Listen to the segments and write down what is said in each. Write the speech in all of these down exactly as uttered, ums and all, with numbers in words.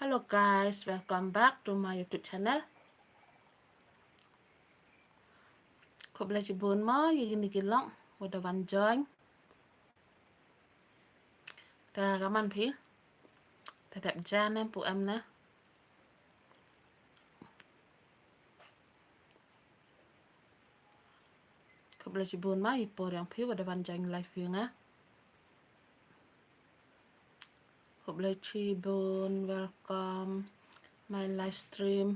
Hello guys, welcome back to my YouTube channel. Khublei shibun mo ïa kine ki lok wa da wan join. Te kumno phi? Te dep ja ne pu em ne? Khublei shibun mo ïa i por ïa phi wa da wan join live ïa nga. Khublei shibun, welcome my live stream.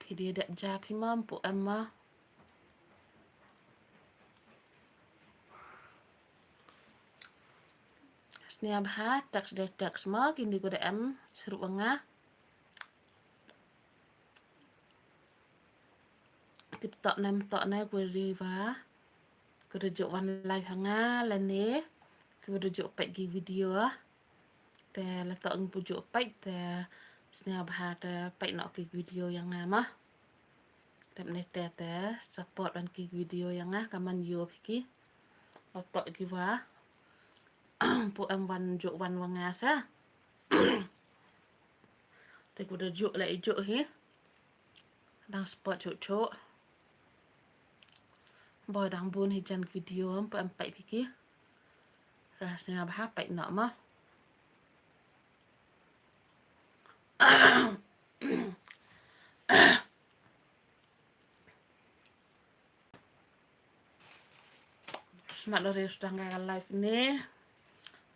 Phi dei dep ja phi mo pu em mo? Sngewbha text dei text mo, kine ki da em shuh wa nga. Tip tok ne em tok ne, ku ri wa, ku da ju wan live ha nga lane ku da ju peit ki video. Te la tok ngi pu ju peit te sngewbha te peit noh ki video ïa nga mo. Dep ne te te support wan ki video ïa nga, ka man ïoh phi ki. La tok ki wa pu em wan ju wan wa nga sa. Te ku da ju la i ju hi. Dang support ju ju. Bo dang bun hi jan video em pu em peit phi ki. Ra sngewbha peit noh mo. Smat lo ri sdang ka live ne.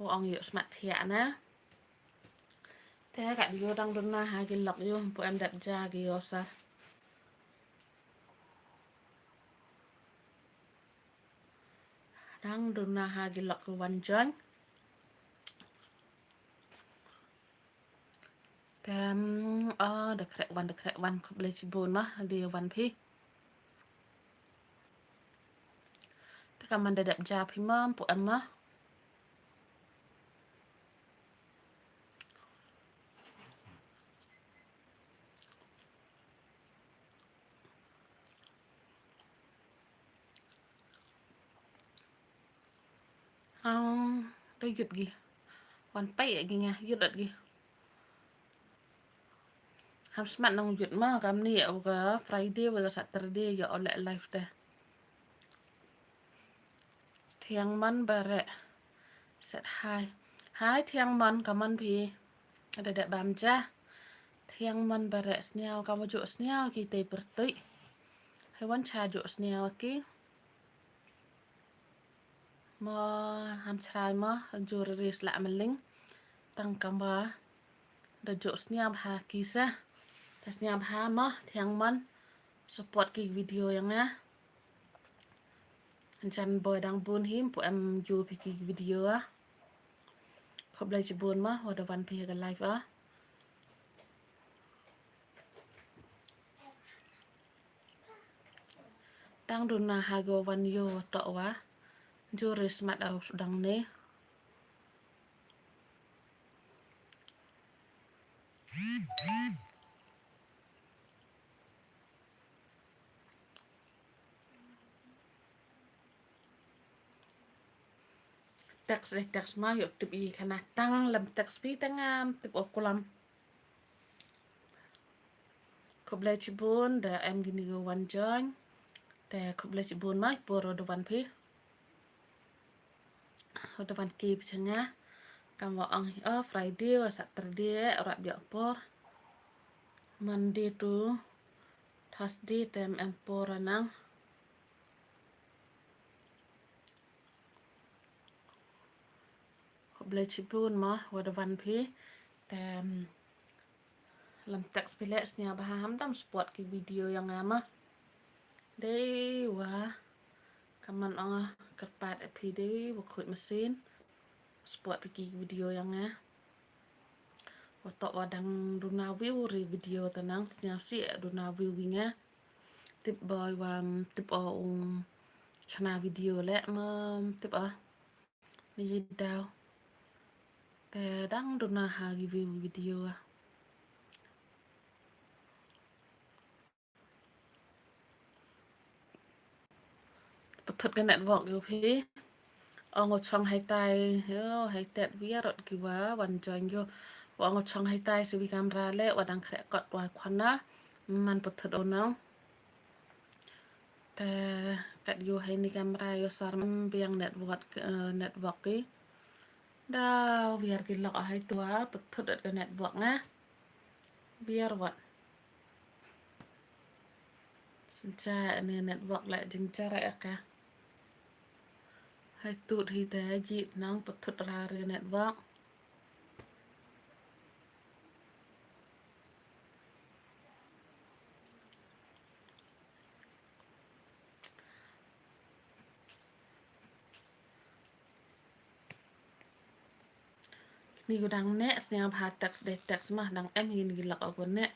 U ong ïoh smat thiah na. Te ka dei u dang duna ha ki lok ïoh pu em dep ja ki ïoh sa. Dang duna ha ki lok ki wan join. Te em, oh, da khreh wan, da khreh wan, khublei shibun mo, da wan phi. Te ka man da dep ja phi mo, pu em mo. Ang, da ïoh ki. Wan peit ïa ki nga, ïoh ki. Ham smat nang ïoh mo, kam ni ïa ka Friday wa ka Saturday ïa u leh live te. Thiang Mon Bareh. Set hi. Hi Thiang Mon, kumno phi? Da dep bam ja. Thiang Mon Bareh sniaw, kam wa ju sniaw ki te pyrtuh. Hi wan cha ju sniaw ki. Mo ham chrai mo, ju ri sla maling. Tang kam wa da ju sniaw bha ki sa. Te sniaw bha mo, Thiang Mon. Support ki video ïa nga. Jan boi dang bun hi pu em ju phi ki video ah. Khublei shibun mo, wa da wan phi ha ka live ah. Dang duna ha ki wan ïoh tok wa. Ju ri smat au sdang ne. Text dei text mo, ïoh tip i khana tang lem text phi tang ngam tip o kulam. Khublei shibun da em kine ki wan join. Te khublei shibun mo i por wa da wan phi. Wa da wan ki phi cha nga. Kam wa ong hi o Friday wa Saturday u rap ïoh por. Monday to Thursday te em em por nang. Khublei shibun mo, wa da wan phi. Te em, lem text phi leh sniaw bha ham dang support ki video ïa nga mo. Dei wa, kam man ong kyrpad ïa phi dei wa khuid masin. Support phi ki video ïa nga. Wa tok wa dang duna view ri video te nang sniaw si duna view wi nga. Tip boi wa, tip o u chana video leh mo, tip o. Ni daw. Te dang duna ha ki view video ah. Pathut ka network ïa phi. Ong u chong haitai, yo, haitet wiar ot ki wa wan join yo. Wa ong u chong haitai siwi kamra le, wa dang khreh kot wa khwana. Man putut onong. Te kat yo hai ni kamra yo sar man biang network, eh, network ki. Da wiar ki lok ahai tua, putut ot ka network nga. Biar wat. Sincha ne network la jingchar aka. Hai tut hi te ji nang putut ra re network. Ni ko dang ne sniaw bha text dei text mah dang em hi ni lak ko ne.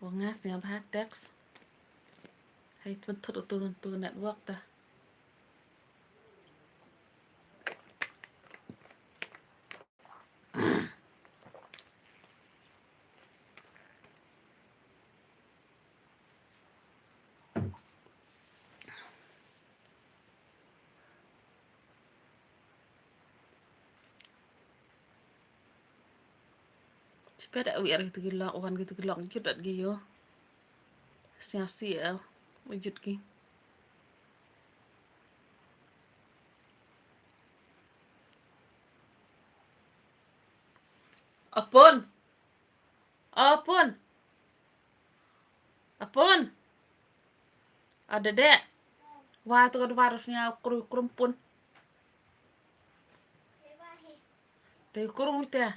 Wa nga sniaw bha text. Hai tut tut tu tu network ta. Chipet a wiar gitu gilok, wan gitu gilok, jut at giyo. Siap siap, jut gi. Apun. Apun. Apun. Ada dek. Wah, tu kan harusnya kru-, kerumpun. Te kru te.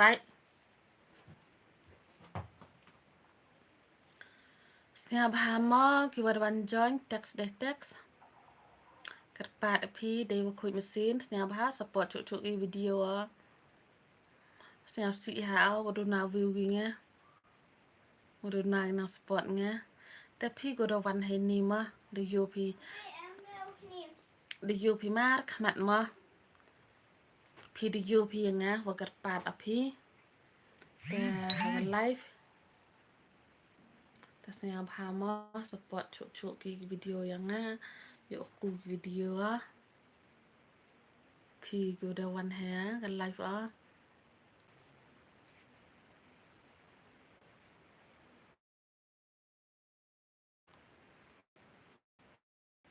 Pai. Sniaw bha mo ki wa da wan join text dei text. Kyrpad phi dei wa khuid masin sniaw bha support chuk chuk i video. Sniaw si ha wa duna view gi nga. Wa duna nang support nga. Te phi ko da wan hai ni ma da yo phi. Da yo phi mar khmat ma. Phi da yo phi nga wa kyrpad a phi. Te ha live. Te sniaw bha mo support chuk chuk ki video ya nga. Yo ku video a. Phi ko da wan ha ka live a.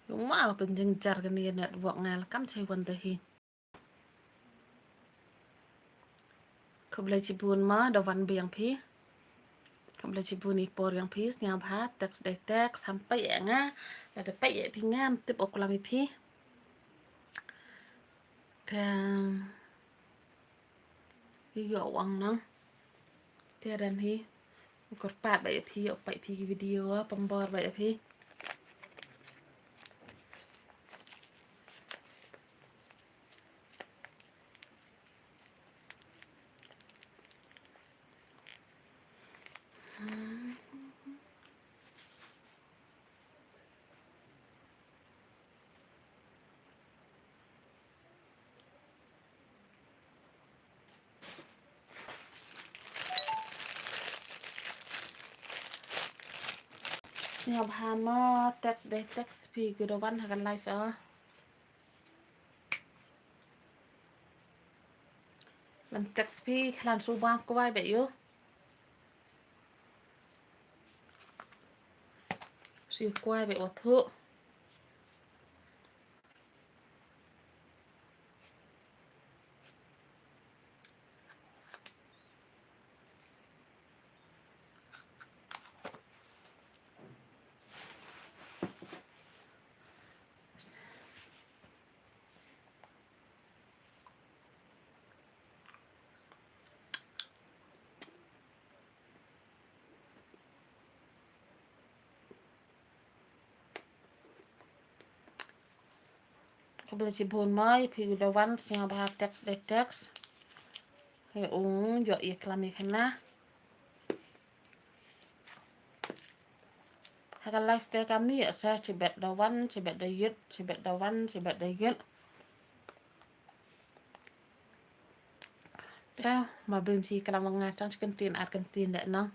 Yung ma pynjynjar kane network nga la kam chei wan te hi. Khublei chibun ma da wan biang phi. Khublei chibun i por yang phi sniaw bha text dei text sampai ya nga. La da pai ya phi ngam tip ok lam i phi. Te Hi yo wang nang. Te dan hi. Kyrpad ba ya phi, yo pai phi ki video, pambor ba ya phi. Sniaw bha mo text dei text phi ko da wan ha ka live a. Lam text phi khlan su bang kwai ba yo. Su kwai ba wa thu. Khublei chibun mo i phi u da wan sniaw bha text dei text. He ung yo i klam i khana. Ha ka live te kam ni sa chibet da wan, chibet da yut, chibet da wan, chibet da yut. Te ma bim si klam nga chang chicken tin ar kan tin de nang.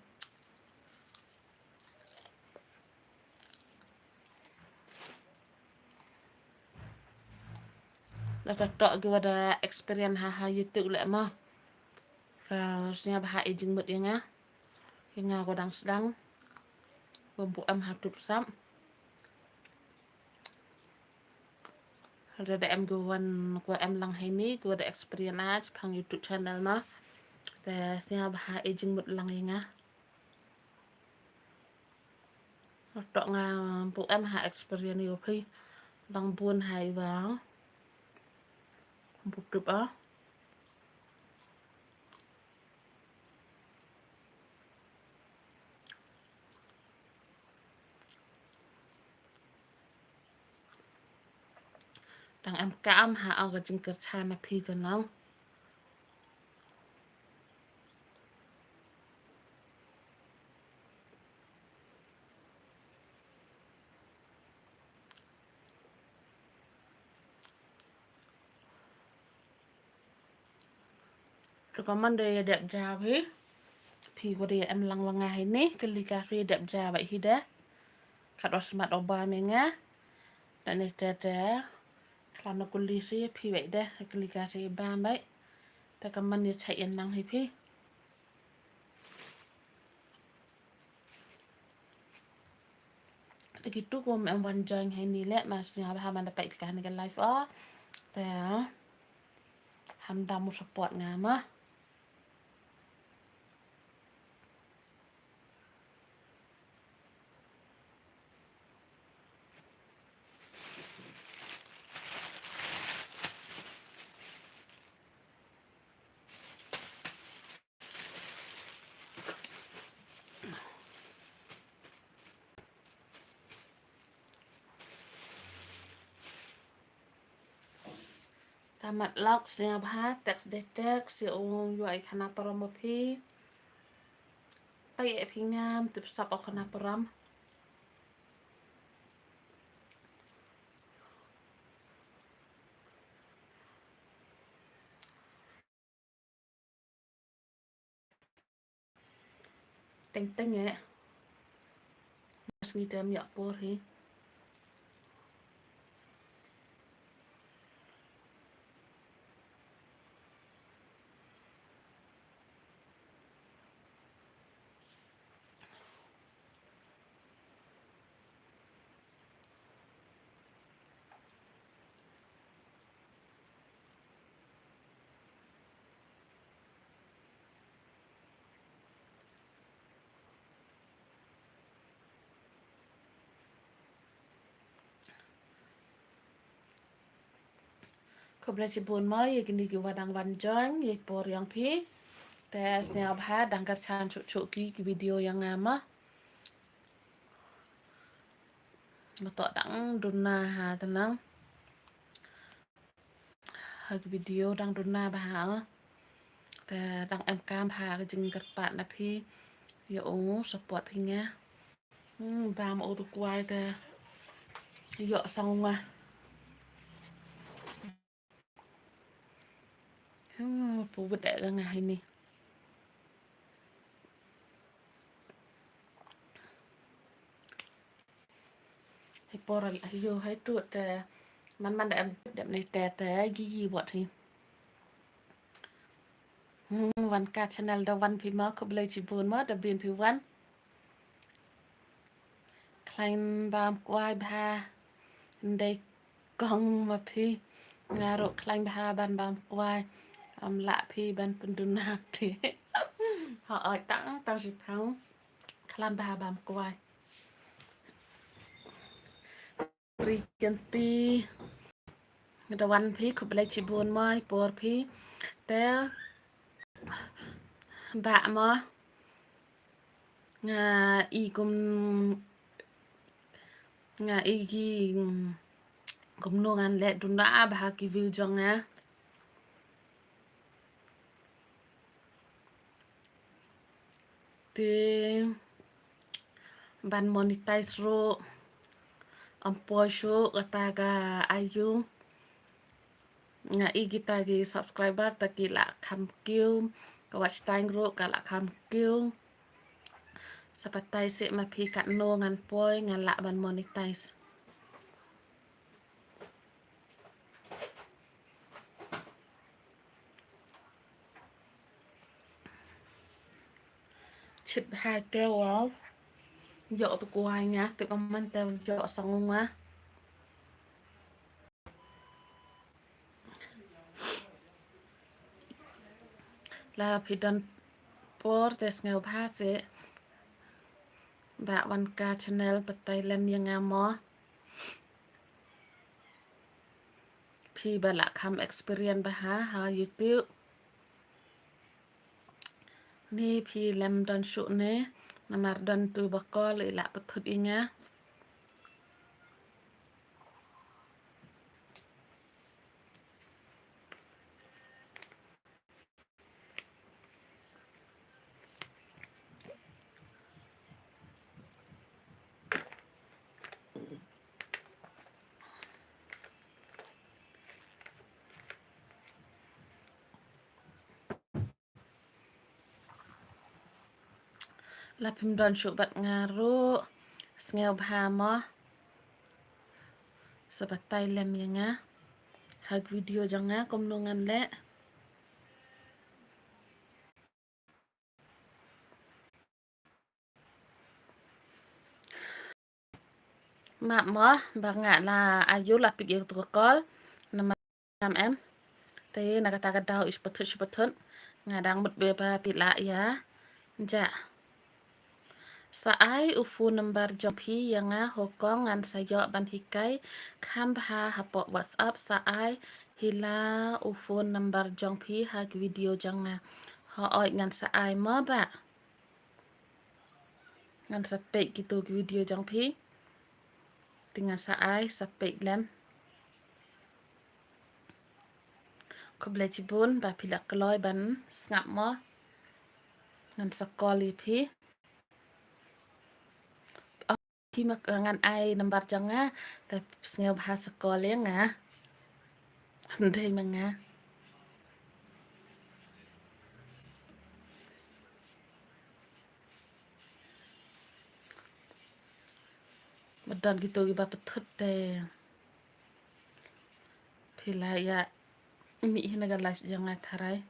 La ta tok ki wa da experience ha ha YouTube leh ma. Ka sñiaw bha i jingmut ïa nga. Ïa nga ko dang sdang. Ko pu em ha tup sam. Hada da em ko wan ko em lang heini ko da experience a chapang YouTube channel ma. Te sñiaw bha i jingmut lang ïa nga. Tok nga pu em ha experience ïa phi. Dang bun ha i wa. Bup dup a. Dang em kam ha o ka jingkyrchan na phi ka nong. Te ka man de dep ja phi. Phi ko de em lang wa nga heini, kylli ka phi dep ja wa hi de. Kat wa smat o ba me nga. Da ne te te. Klam na kylli si phi wa de, kylli ka si ba mai. Te ka man de chai en lang hi phi. Te kitu ko me wan join heini leh, ma sñiaw bha man da pait phi ka ne ka live o. Te ham da mo support nga ma. Tamat lok sñiaw bha, text de text, ïa u ïa i khana parom ma phi. Pai e phi ngam, tip sap o khana parom. Teng teng eh. Mas ngi tem yak por hi. Khublei chibun mo ïa kini ki wa dang wan join ïa i por ïong phi. Te sñiaw bha dang kyrchan chuh chuh ki ki video ïong nga mo. Nga to dang duna ha te nang. Ha ki video dang duna bha. Te dang em kam bha ka jingkyrpad na phi. Ïa u support phi nga. Hmm, bam u tu kwai te. Ïoh sang nga. Hmm, pu wut eh ka nga hai ni. Hai por al ayo hai tu te man man da em dep ne te te gi gi bot hi. Hmm, wan ka channel da wan phi ma khublei chibun ma da bin phi wan. Khlaiñ bam kwai bha. Ndei kong ma phi. Nga ruh khlaiñ bha ban bam kwai. Am lah phi ban pynduna phi. Ho oi tang tang shi phang. Khlaiñ bha bam kwai. Ri kynti. Nga da wan phi khublei chibun ma i por phi. Te ba ma nga i kum nga i ki kumno ngan leh duna bha ki view jong nga. Te ban monetize ruh. Am poi shuh kata ka ayu. Nga i kita ki subscriber ta ki la kham kiew. Ka watch time ruh ka la kham kiew. Sa batai seh ma phi katno ngan poi ngan lah ban monetize. Chit bha te, wow. Ïoh tu kwai nga, te ka man te ïoh song nga. La phi don por te sngewbha seh ba wan ka channel batai lem ïa nga mo. Phi ba la kham experience bha ha, ha YouTube. Ni phi lem don shuh ne, namar don tu ba call i la pynthut ïa nga. La phim don shuh bad nga ruh, sngewbha mo. Sa batai lem ïa nga ha ki video jong nga kumno ngan leh. Map mo, ba nga la ayu la pick ïa tu ka call. Namar em. Te na kata ka daw ish pathut shi pathut. Nga dang mut be ba phi lah ïa. Ja. Sa ai u phone number jong phi ïa nga ho kong ngan sa ïoh ban hikai kham bha hapoh WhatsApp sa ai hi la u phone number jong phi ha ki video jong nga. Hooid ngan sa ai mo bah. Ngan sa peit kitu ki video jong phi. Te ngan sa ai sa peit lem. Khublei chibun ba phi la kloi ban sngap mo. Ngan sa call ïa phi. Phi ma ngan ai number jong nga, te sngewbha sa call ïa nga. Hynrei ma nga. Ba don kito kiba pynthut te. Phi la ïa mih hi na ka live jong nga tharai.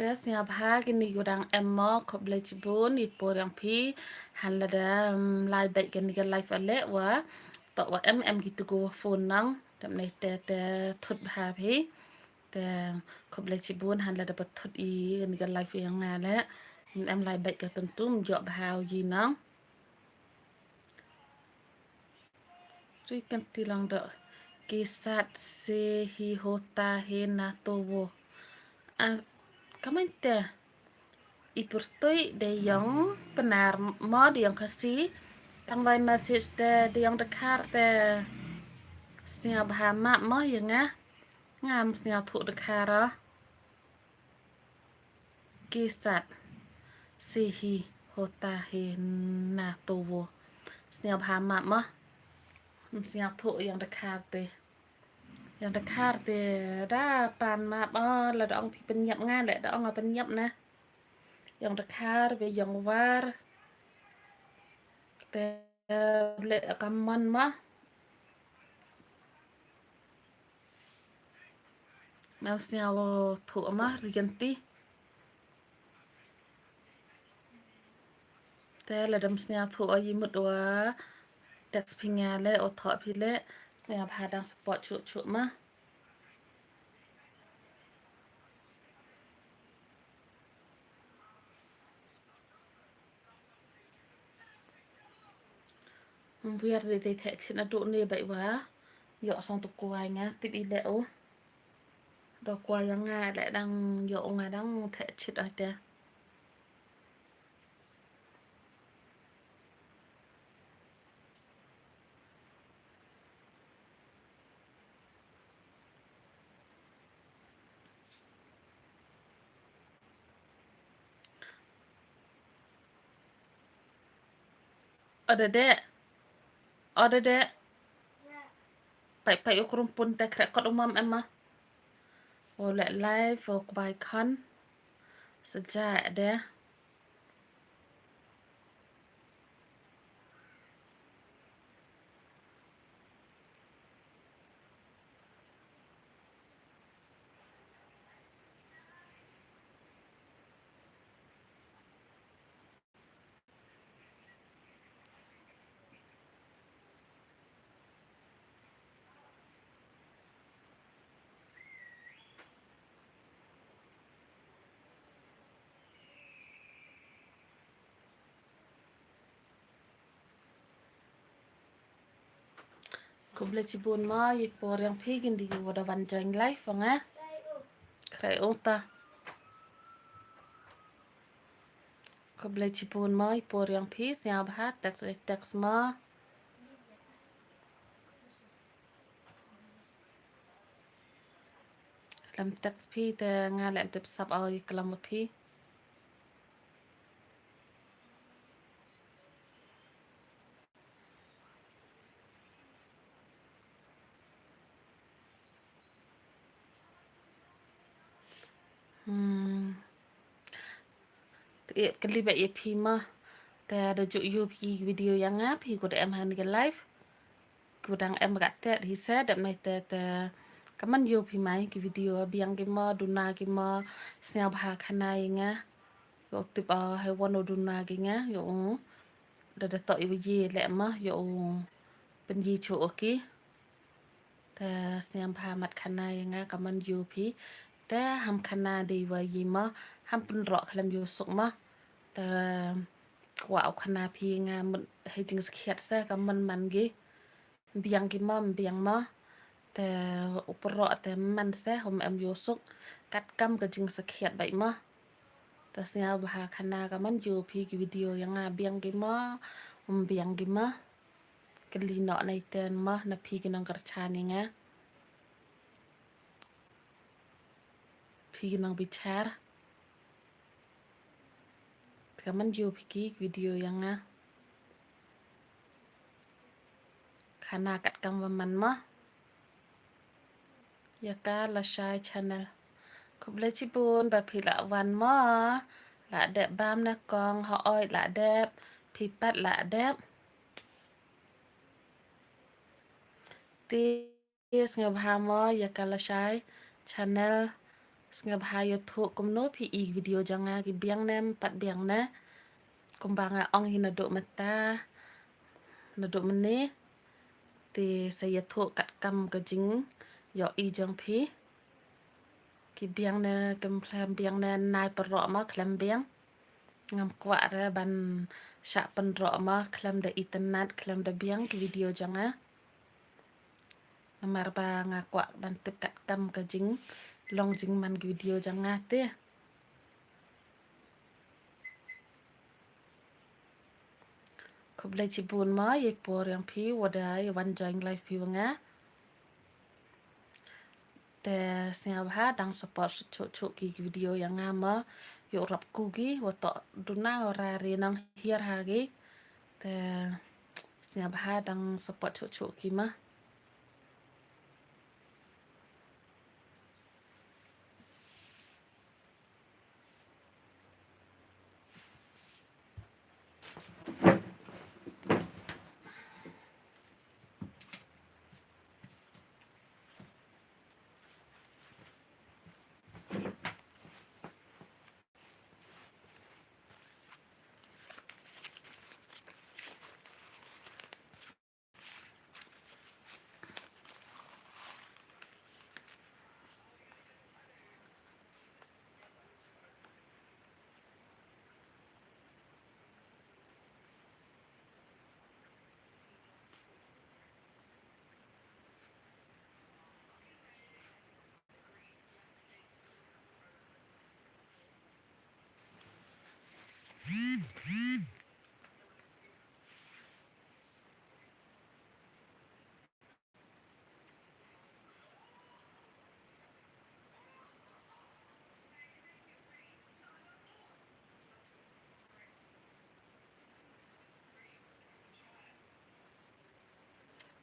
Te sngewbha kine ki dang em mo, khublei chibun ïa por jong phi. Han lada, um, lai beit kane ka live ale wa toh wa em em kitu ko phone nang. Te mynne te te thut bha phi. Te khublei chibun han lada ba thut ïa kane ka live ïa nga le. Em lai beit ka tum tum ïoh bha ïa nang. Ri kan ti long do. Ke sat se hi hota he na to wo. Ah, kamante. I pyrtuit de ïong Pnar mo de ïong Khasi. Tang wai message de de ïong Dkhar de. Sngewbha map mo ïa nga. Ngam sngewthuh Dkhar ah. Ke sat se hi hota he na to wo. Sngewbha map mo. Sngewthuh ïong Dkhar te. Ïong Dkhar te da pan map o, lada ong phi pynïap nga le da ong nga pynïap na. Ïong Dkhar we ïong War. Te le ka mon mo. Ngam sngewthuh ma Rianti. Te lada ym sngewthuh o ïa mut wa text phi nga le o thoh phi le sngewbha dang support chuh chuh ma. Ym biar de te theh chin adu ne bai wa. Ïoh song tu kwai nga tip i le o. Do kwai nga le dang ïoh nga dang theh chin ai te. Ode de. Ode de. Pai pai u krum pun te krek kot umam em ma. O leh live o kbai khon. Sejak deh. Khublei chibun mo, ïa i por ïa phi kin di wa da wan join live nga. Krai uta. Khublei chibun mo, i por ïa phi, sngewbha text, text mo. Lem text phi te nga lem tip sap o i klam phi. Hmm. Te kylli ba ïa phi ma. Te da ju ïoh phi video ïa nga, phi ko da em ha kane ka live. Ko dang em ka te hi se dep nai te te. Kaman ïoh phi mai ki video biang ki ma, duna ki ma, sngewbha khana ïa nga. Ïoh tip o hai wan o duna ki nga, ïoh u. Da da to ïoh ye leh ma, ïoh u. Pynyi chu o ki. Te sngewbha mat khana ïa nga kaman ïoh phi. Te ham khana dei wa yi ma, ham pynroh khlem ïoh suk ma. Te kwah u khana phi nga mut hei jingsakhiat se kaman man gi. Biang gi ma, biang ma. Te u pynroh te man se hom em ïoh suk. Kat kam ka jingsakhiat bai ma. Te sngewbha khana kaman ïoh phi ki video ïa nga biang gi ma, um biang gi ma. Kylli noh nai ten ma na phi ki nongkyrchan ïa nga. Phi ki nongbichar. Te kaman ïoh phi ki video ïa nga. Khana kat kam wa man ma. Ïa ka Lashai Channel. Khublei chibun ba phi la wan ma. La dep bam na kong ha oi la dep. Phi pat la dep. Te sngewbha ma ïa ka Lashai Channel. Sngewbha ïathuh kumno phi i video jong nga ki biang ne em pat biang ne. Kumba nga ong hi naduh mynta. Naduh mynne. Te sa ïathuh kat kam ka jingïohi jong phi. Ki biang ne kem khlem biang ne nai pynroh ma khlem biang. Ngam kwah re ban shah pynroh ma khlem da itynnad khlem da biang ki video jong nga. Namar ba nga kwah ban tip kat kam ka jinglong jingman ki video jong nga te. Khublei chibun ma ïa i por ïa phi wa da ïa wan join live phi wa nga. Te sngewbha dang support shuh shuh ki video ïa nga ma ïoh rap ku ki wa to duna wa ra ri nang hiar ha ki. Te sngewbha dang support shuh shuh ki ma.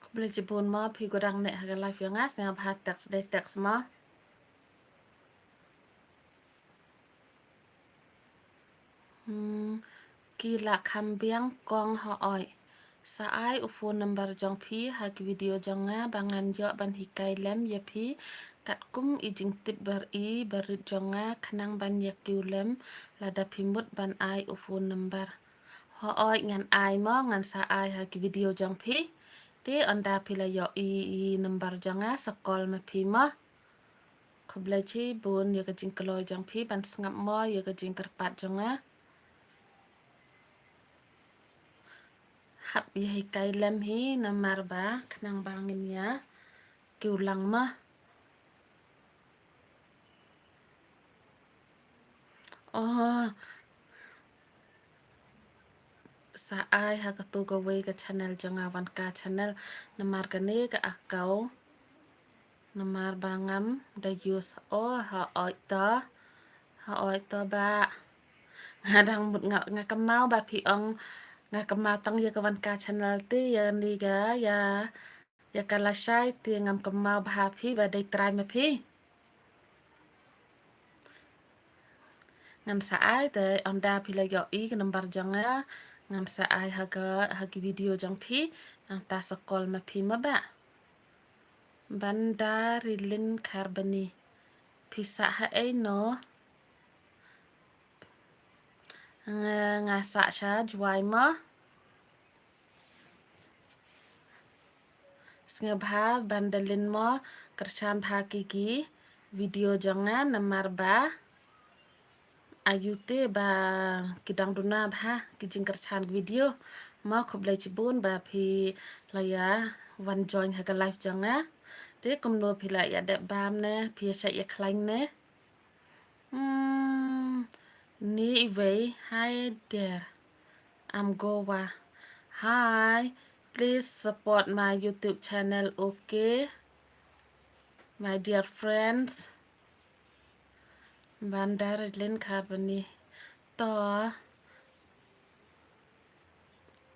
Khublei chibun ma phi ko dang neh ha ka live ïa nga sngewbha text dei text ma. Hmm, ki la kham biang kong hooid. Sa ai u phone number jong phi ha ki video jong nga ba ngan ïoh ban hikai lem ïa phi katkum i jingtip ba-i barit jong nga khnang ban ïa kiew lem lada phi mut ban ai u phone number. Hooid ngan ai mo, ngan sa ai ha ki video jong phi. Te ynda phi la ïoh i, i number jong nga sa call ma phi mo. Khublei chibun ïa ka jingkloi jong phi ban sngap mo ïa ka jingkyrpad jong nga. Hap ïa hikai lem hi namar ba khnang ba ngin ïa kiew lang mo. Oh. Sa ai ha katu kawei ka channel jong nga, Wan Ka Channel, namar kane ka account namar ba ngam da use. Oh, hooid to. Hooid to ba. Nga dang mut nga, nga kynmaw ba phi ong nga kynmaw tang ïa ka Wan Ka Channel te ïa ni ga ïa, ïa ka lashai te ngam kynmaw bha phi ba dei trai ma phi. Ngan sa ai te ynda phi la ïoh i ka number jong nga, ngan sa ai ha ka, ha ki video jong phi, nangta sa call ma phi mo ba. Banda Rilin Kharbani. Phi sah ha ei no? Nga, nga sah sha Jowai mo. Sngewbha ban da lin mo, kyrshan bha ki ki video jong nga namar ba ayu te ba ki dang duna bha ki jingkyrshan video. Mo khublei chibun ba phi la ïa wan join ha ka live jong nga. Te kumno phi la ïa dep bam ne, phi ïa shait ïa khlaiñ ne? Hmm, ni iwei, hi there. I'm Goa. Hi, please support my YouTube channel, okay? My dear friends. Banda Rilin Kharbani. To.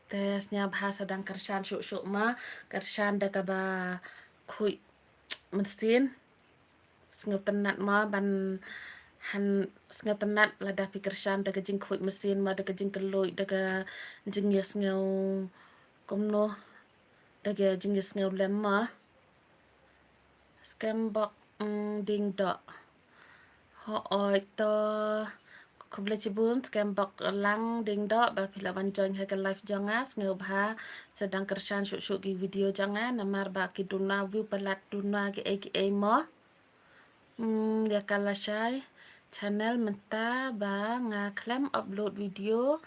Te sngewbha sa dang kyrshan shuh shuh ma, kyrshan da kaba khuid mynsiem. Sngewtynnat ma ban han, sngewtynnat lada phi kyrshan da ka jingkhuid mynsiem ma, da ka jingkylluid, da ka jingïasngew kumno, da ka jingïasngew lem ma. Skembok, mm, Ding Doh. Hooid to. Khublei chibun Skembok Lang Ding Doh ba phi la wan join ha ka live jong nga. Sngewbha sa dang kyrshan shuh shuh ki video jong nga namar ba ki duna view palat, duna ki ei ki ei mo. Hmm, ïa ka lashai channel mynta ba nga khlem upload video,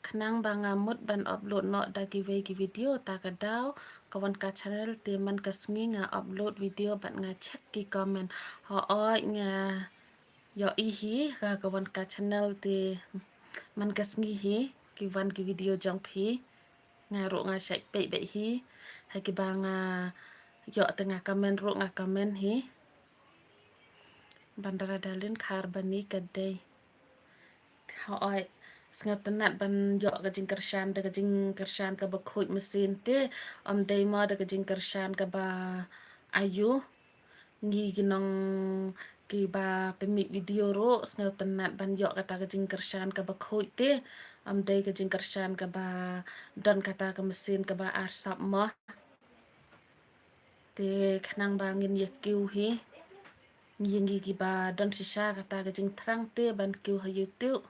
khnang ba nga mut ban upload noh da kiwei ki video, ta ka daw ka Wan Ka Channel te man ka sngi nga upload video bad nga check ki comment. Hooid nga ïohi hi ha ka Wan Ka Channel te man ka sngi hi ki wan ki video jong phi. Nga ruh nga shait peit beit hi ha kiba nga ïoh te nga comment ruh nga comment hi. Banda Rilin Kharbani ka dei. Hooid, sngewtynnat ban ïoh ka jingkyrshan da ka jingkyrshan kaba khuid mynsiem te, ym dei mo da ka jingkyrshan kaba ayu. Ngi ki nongkiba pynmih video ruh sngewtynnat ban ïoh kata ka jingkyrshan kaba khuid te, ym dei ka jingkyrshan kaba don kata ka mynsiem kaba arsap mo. Te khnang ba ngin ïa kiew hi. Ngi, ngi kiba don shisha kata ka jingthrang te ban kiew ha YouTube.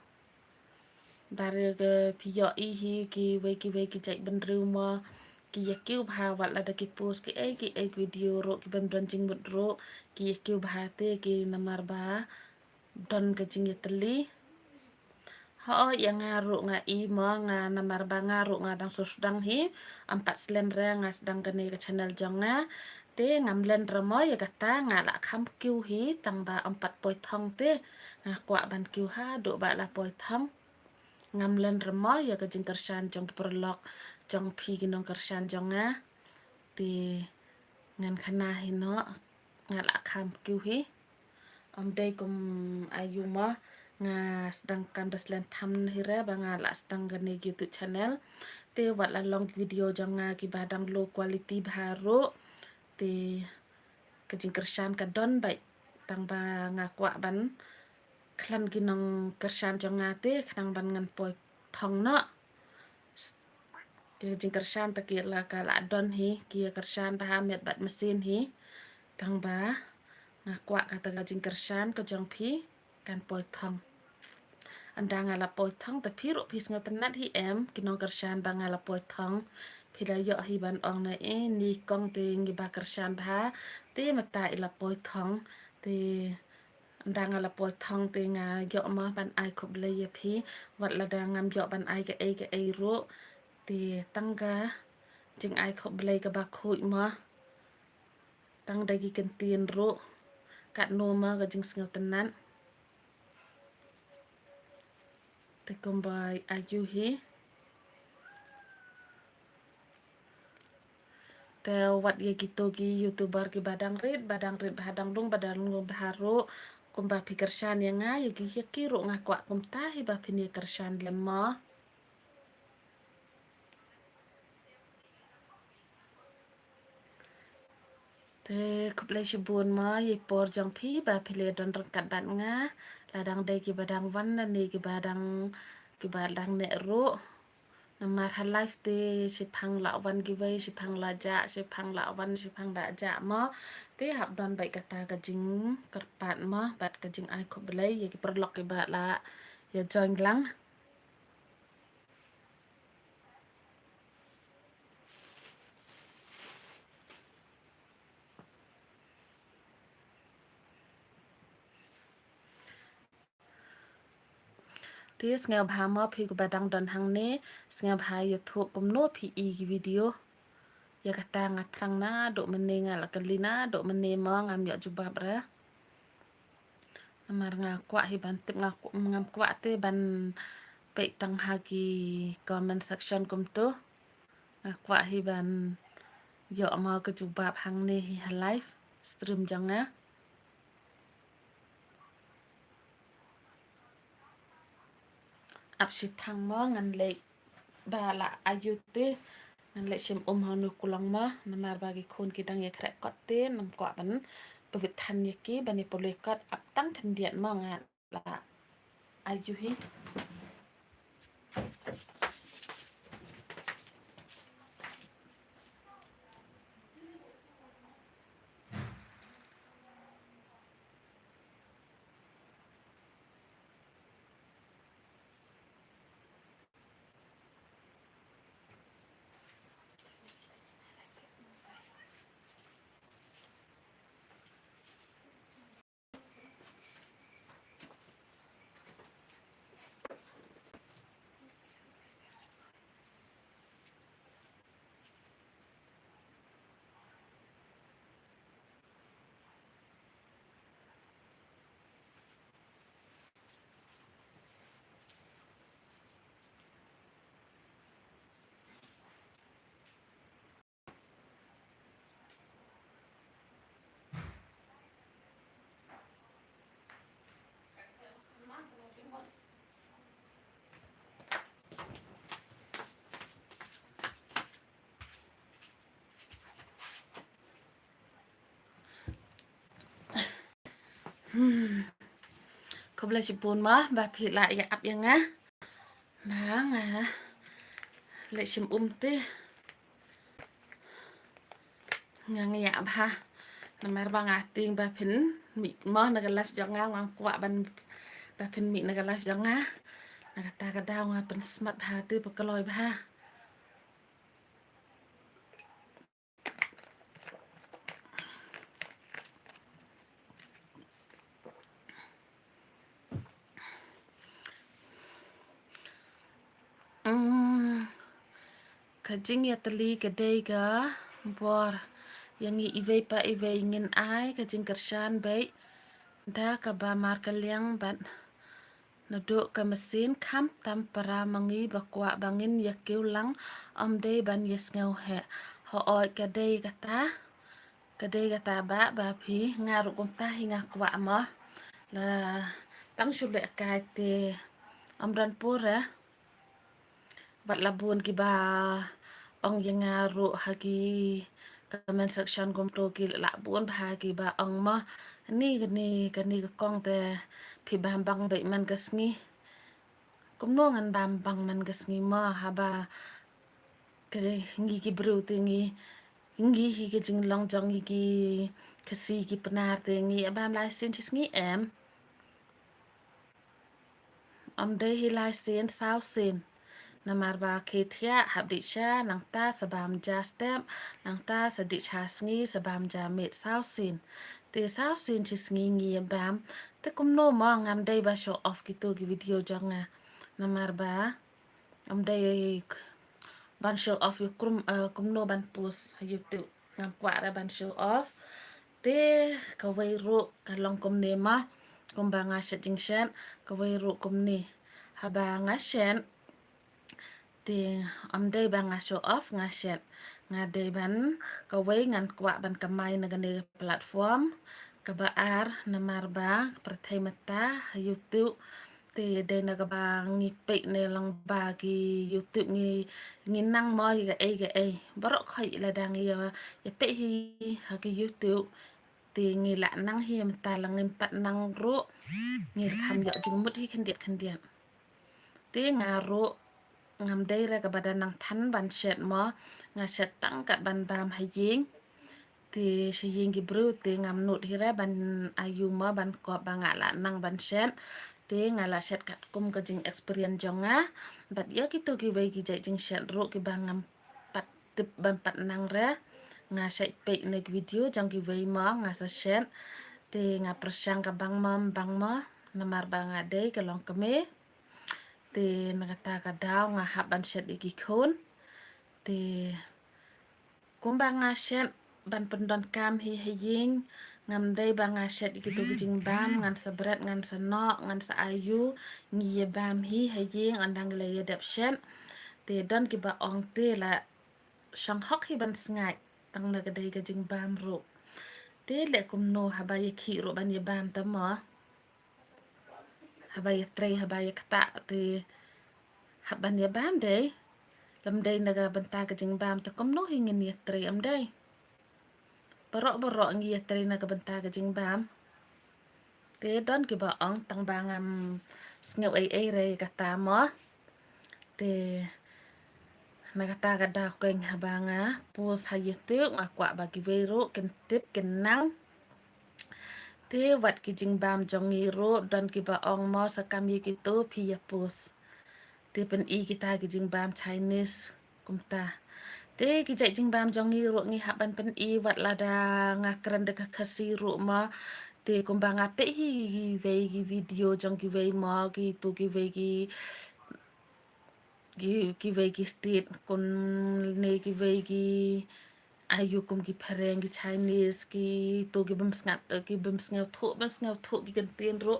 Ba re ka phi ïohi hi kiwei kiwei ki jait bynriew mo ki ïa kiew bha wat lada ki post ki ei ki ei video ruh ki bym don jingmut ruh ki ïa kiew bha te ki namar ba don ka jingïatylli. Hooid ïa nga ruh nga i mo, nga namar ba nga ruh nga dang shu sdang hi, ym pat slem re nga sdang kane ka channel jong nga. Te ngam len re mo ïa kata, nga la kham kiew hi tang ba ym pat poi thong te nga kwah ban kiew haduh ba la poi thong. Ngam len re mo ïa ka jingkyrshan jong ki paralok jong phi ki nongkyrshan jong nga. Te ngan khana hi noh, nga la kham kiew hi. Ym dei kum ayu mo, nga sdang kam da slem tham hi re ba nga la sdang kane ka YouTube channel. Te wat la long ki video jong nga kiba dang low quality bha ruh. Te ka jingkyrshan ka don beit tang ba nga kwah ban khlem ki nongkyrshan jong nga te, khnang ban ngan poi thong noh. Ki jingkyrshan te ki la ka la don hi, ki kyrshan bha miet bad masin hi. Tang ba nga kwah kata ka jingkyrshan ka jong phi kan poi thong. Ynda nga la poi thong te phi ruh phi sngewtynnat hi em, ki nongkyrshan ba nga la poi thong. Phi la ïoh hi ban ong na e ni kong te ngi ba kyrshan bha, te mynta i la poi thong, te ynda nga la poi thong te nga ïoh mo ban ai khublei ïa phi, wat lada ngam ïoh ban ai kaei kaei ruh, te tang ka jingai khublei kaba khuid mo, tang da ki kyntien ruh, katno mo ka jingsngewtynnat. Te kumba aiu hi. Te wat ïa kito ki YouTuber kiba dang rit, ba dang rit bha dang lung, ba dang lung bha ruh, kumba phi kyrshan ïa nga, ïa ki, ïa ki ruh nga kwah kumta hi ba phin ïa kyrshan lem mo. Te khublei shibun mo ïa i por jong phi ba phi la don ryngkat bad nga. La dang dei kiba dang wan lane kiba dang, kiba dang neh ruh. Namar ha live te shiphang la wan kiwei, shiphang la jah, shiphang la wan, shiphang la jah mo. Te hap don beit kata ka jingkyrpad mo bad ka jingai khublei ïa ki paralok kiba la ïa join lang. Te sngewbha mo phi kiba dang don hangne, sngewbha ïathuh kumno phi i ki video. Ïa kata nga thrang naduh mynne, nga la kylli naduh mynne mo ngam ïoh jubab re. Namar nga kwah hi ban tip, nga ku-, ngam kwah te ban peit tang ha ki comment section kumto. Nga kwah hi ban ïoh mo ka jubab hangne hi ha live stream jong nga. Ap shiphang mo ngan leit ba la aiu te, ngan leit shim um hangno kulong mo, namar ba ki khun ki dang ïa khreh kot te, ngam kwah ban pynbit than ïa ki ban ïa pule kot, ap tang khyndiat mo nga la aiu hi. Hmm. Khublei shibun mo ba phi la ïa ap ïa nga. Ba nga leit shim um te. Nga ngiah bha. Namar ba nga tieng ba phin mih mo na ka live jong nga, ngam kwah ban, ba phin mih na ka live jong nga. Na kata ka daw nga pynsmat bha te, ba kloi bha. Mm, ka jingïatylli ka dei ka bor ïa ngi iwei pa iwei, ngin ai ka jingkyrshan beit da kaba markylliang bad naduh ka mynsiem, khamtam para ma ngi ba kwah ba ngin ïa kiew lang, ym dei ban ïa sngew heh. Hooid, ka dei kata, ka dei kata ba, ba phi, nga ruh kumta hi nga kwah mo. La tang shu leh kai te ym don pura. Wat la bun kiba ong ïa nga ruh ha ki comment section kumto, ki la bun bha kiba ong mo. Kane, kane, kane ka kong te phi bam bang beit man ka sngi. Kumno ngan bam bang man ka sngi mo, haba ka ngi ki briew te ngi, ngi hi ka jinglong jong ngi ki Khasi ki Pnar te ngi ïa bam lai sien shi sngi em. Ym dei hi lai sien saw sien. Namar ba ki thiah hap dih sha, nangta sa bam ja step, nangta sa dih sha sngi sa bam ja miet, saw sien. Te saw sien shi sngi ngi ïa bam. Te kumno mo, ngam dei ba show off kito ki video jong nga. Namar ba ym dei ban show off ïa kum, eh, kumno ban post ha YouTube. Ngam kwah re ban show off. Te kawei ruh ka long kumne mo, kumba nga shet jingshet, kawei ruh kumne. Haba nga shet, te ym dei ba nga show off, nga shet. Nga dei ban, kawei ngan kwah ban kamai na kane ka platform. Kaba ar, namar ba ka pyrthei mynta ha YouTube te dei na kaba ngi peit ne long ba ki YouTube ngi, ngi nang mo ïa kaei kaei. Baroh khoit lada ngi ïa, ïa peit hi ha ki YouTube te ngi lah nang hi, mynta la ngim pat nang ruh ngi kham ïoh jingmut hi khyndiat khyndiat. Te nga ruh ngam dei re kaba da nang than ban shet mo, nga shet tang kat ban bam ha ïing. Te sha ïing ki briew te ngam nud hi re ban aiu mo, ban kop ba nga lah nang ban shet. Te nga lah shet katkum ka jing experience jong nga. Bad ïa kito kiwei ki jait jingshet ruh kiba ngam pat tip ban pat nang re, nga shet peit na ki video jong kiwei mo nga sa shet. Te nga pyrshang ka bang mo, bang mo, namar ba nga dei ka longkmie. Te na kata ka daw nga hap ban shet ïa ki khun. Te kumba nga shet ban pyndonkam hi ha ïing, ngam dei ba nga shet ïa kito ki jingbam, ngan sa bret, ngan sa noh, ngan sa aiu, ngi ïa bam hi ha ïing, ynda ngi la ïa dep shet. Te don kiba ong te la shong hok hi ban sngaid tang na ka dei ka jingbam ruh. Te leh kumno haba ïa khih ruh ban ïa bam ta mo. Haba ïa trei, haba ïa ktah te hap ban ïa bam dei. Lym dei na ka bynta ka jingbam te kumno hi ngin ïa trei, ym dei. Baroh baroh ngi ïa trei na ka bynta ka jingbam. Te don kiba ong tang ba ngam sngew ei ei re kata mo. Te na kata ka daw keiñ haba nga post ha YouTube nga kwah ba kiwei ruh kin tip kin nang. Te wat ki jingbam jong ngi ruh don kiba ong mo sa kam ïa kito phi ïa post. Te pyni kita ki jingbam Chinese kumta. Te ki jait jingbam jong ngi ruh ngi hap ban pyni, wat lada nga kren da ka Khasi ruh mo. Te kumba nga peit hi kiwei ki video jong kiwei mo, kito kiwei ki, ki, kiwei ki state, kumne kiwei ki aiu kum ki phareng, ki Chinese, kito ki bym sngap, ki bym sngewthuh, bym sngewthuh ki kyntien ruh.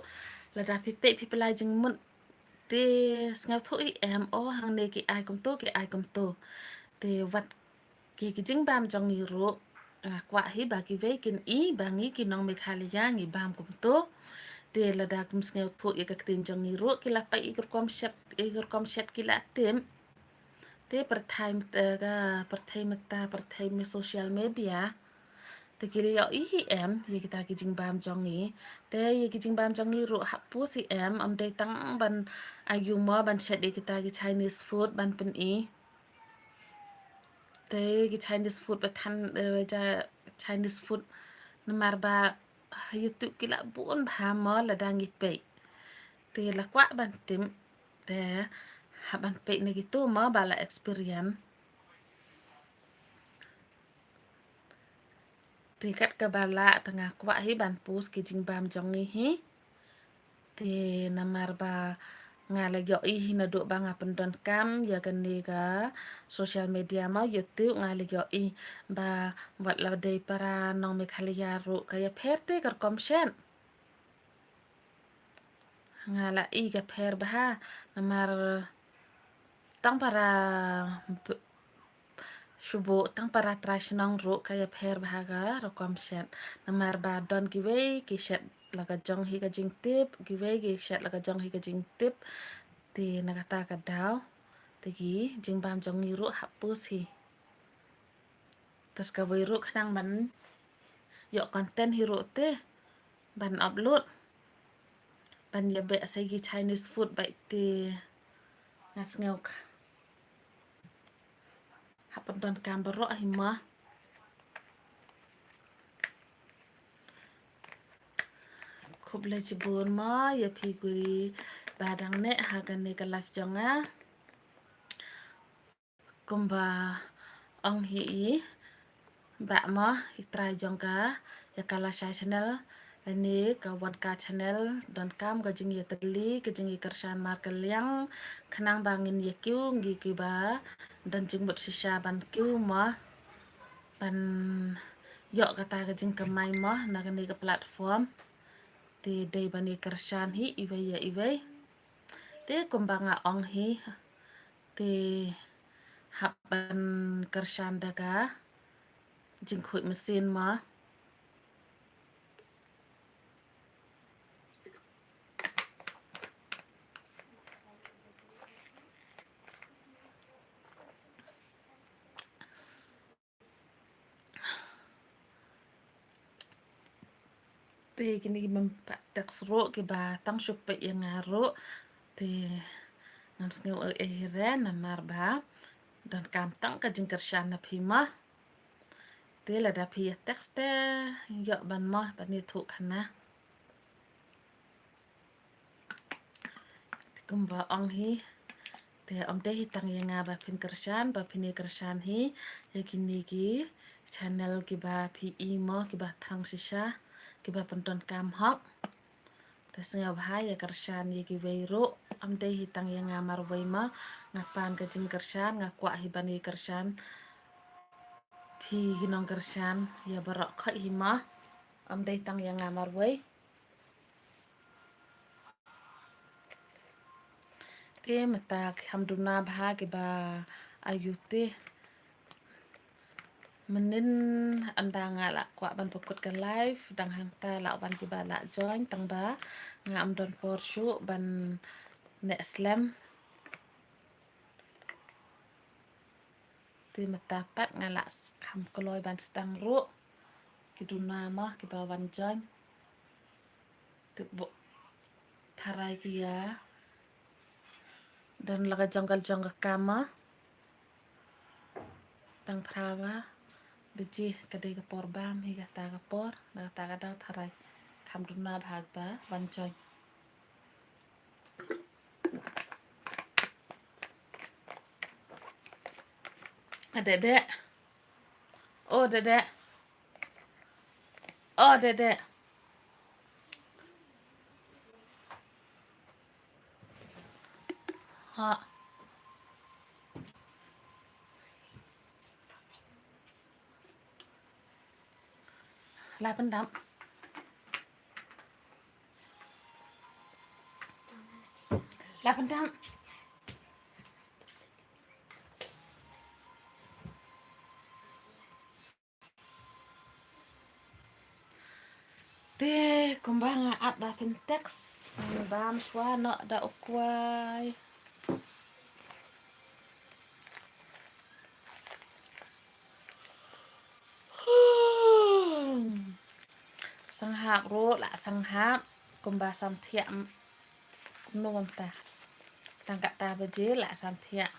Lada phi peit phi pynlait jingmut te sngewthuh hi em, o hangne ki ai kumto, ki ai kumto. Te wat ki, ki jingbam jong ngi ruh nga kwah hi ba kiwei kin i ba ngi ki nong Meghalaya ngi bam kumto. Te lada kim sngewthuh ïa ka ktien jong ngi ruh ki la peit ïa ka rukom shet, ïa ka rukom shet ki la tip. Te pyrthei mynta, ka pyrthei mynta, pyrthei me social media. Te ki la ïohi hi em ïa kita ki jingbam jong ngi. Te ïa ki jingbam jong ngi ruh hap post hi em, ym dei tang ban aiu mo ban shet ïa kita ki Chinese food ban pyni. Te ki Chinese food ba than, eh, ja Chinese food namar ba ha YouTube ki la bun bha mo lada ngi peit. Te la kwah ban tip. Te hap ban peit na kito mo ba la experience. Te kat kaba lah te nga kwah hi ban post ki jingbam jong ngi hi. Te namar ba nga la ïohi hi naduh ba nga pyndonkam ïa kane ka social media mo YouTube, nga la ïohi ba wat la dei para nong Meghalaya ruh ka ïapher te ka rukom shet. Nga la i ka pher bha namar tang para b-, shu buh tang para trai shnong ruh ka ïapher bha ka rukom shet. Namar ba don kiwei ki shet la ka jong hi ka jingtip, kiwei ki shet la ka jong hi ka jingtip. Te na kata ka daw te ki jingbam jong ngi ruh hap post hi. Te sa kawei ruh khnang ban ïoh content hi ruh te ban upload. ban ïa beh sa ki Chinese food bad te nga sngew ka hap ban donkam baroh hi ma. Khublei shibun ma ïa phi kiwei ba dang neh ha kane ka live jong nga. Kumba ong hi i bah ma i trai jong ka ïa ka Lashai channel lane ka Wanka channel, donkam ka jingïatylli ka jingïakyrshan markylliang khnang ba ngin ïa kiew ngi kiba don jingmut shisha ban kiew ma ban ïoh kata ka jingkamai ma na kane ka platform. Te dei ban ïakyrshan hi iwei ïa iwei. Te kumba nga ong hi te hap ban kyrshan da ka jingkhuid mynsiem ma. Te kine ki mem pat text ruh kiba tang shu peit ïa nga ruh. Te ngam sngew ei ei hi re namar ba donkam tang ka jingkyrshan na phi ma. Te lada phi ïa text te ïoh ban ma ban ïathuh khana. Te kumba ong hi te ym dei hi tang ïa nga ba phin kyrshan ba phin ïa kyrshan hi ïa kine ki channel kiba phi i mo kiba thrang shisha kiba pyndonkam hok. Te sngewbha ïa kyrshan ïa kiwei ruh, ym dei hi tang ïa nga marwei ma. Nga pan ka jingkyrshan, nga kwah hi ban ïa kyrshan phi ki nongkyrshan ïa baroh khoit hi ma. Ym dei tang ïa nga marwei. Te mynta kham duna bha kiba ayu te. Mynnin ynda nga la kwah ban pykut ka live dang hangta la wan kiba la join tang ba nga ym don por shuh ban neh slem. Te mynta pat nga la kham kloi ban sdang ruh. Ki duna ma kiba wan join. Te buh tharai ki ïa don la ka jong ka jong ka kam ma. Dang phra ba baje ka dei ka por bam hi kata ka por na kata ka daw tharai kham duna bha ba wan join. A dede. O dede. O dede. Ha. Lai pyndam. Lai pyndam. Te kumba nga ap ba pyntext bam shuwa noh da u kwai. Sang hap ruh la sang hap kumba sam thiah. Kumno kumta tang kata baje la sam thiah.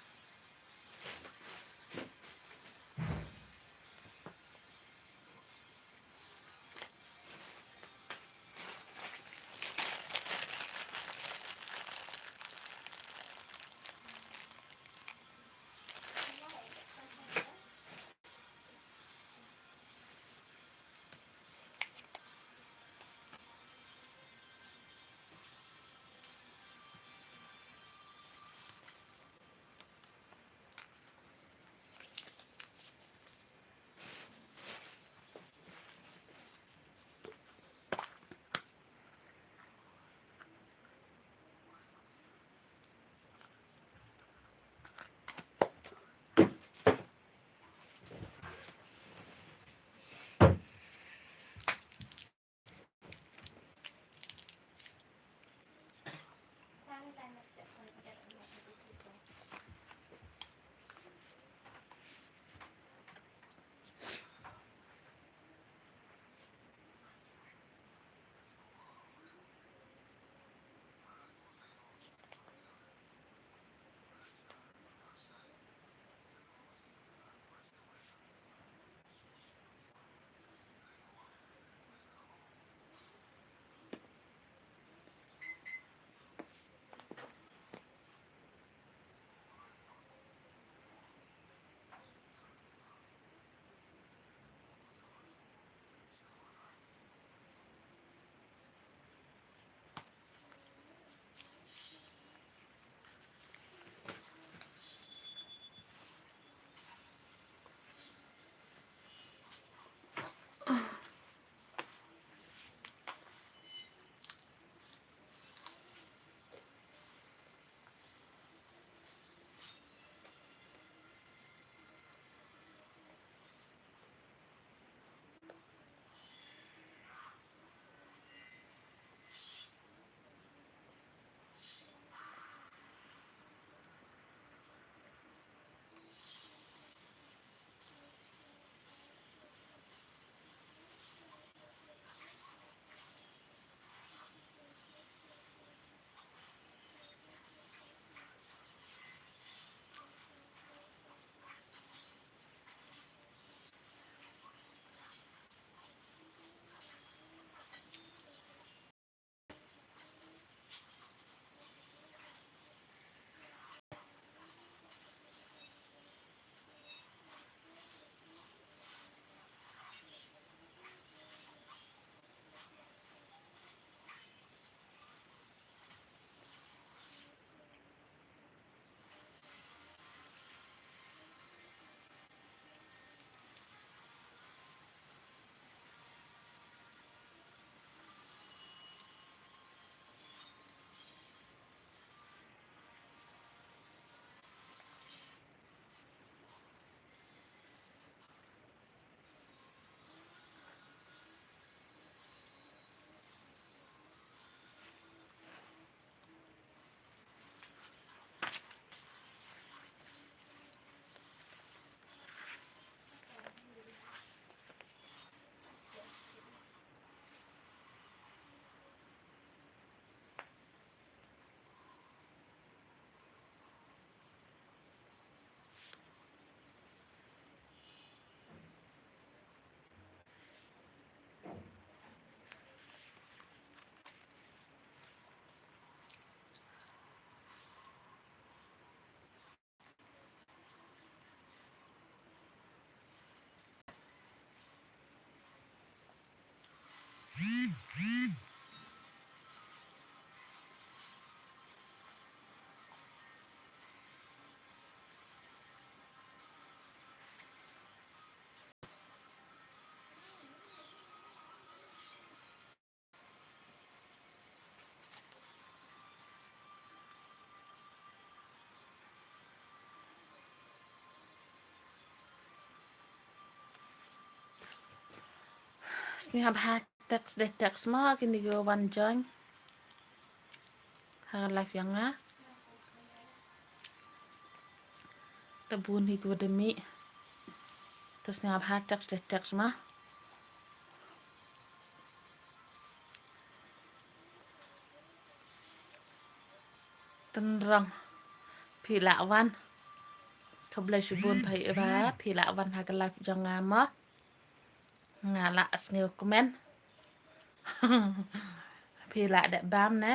Ngi hap ha text de text ma kini ki wan join ha live jong nga. Te bun hi ki wa da mih. Te sngap ha text de text ma. Tynrong phi lah wan. Khublei shibun phi ba phi lah wan ha ka live jong nga ma. Nga lah sngew kmen. Phi lah dep bam ne.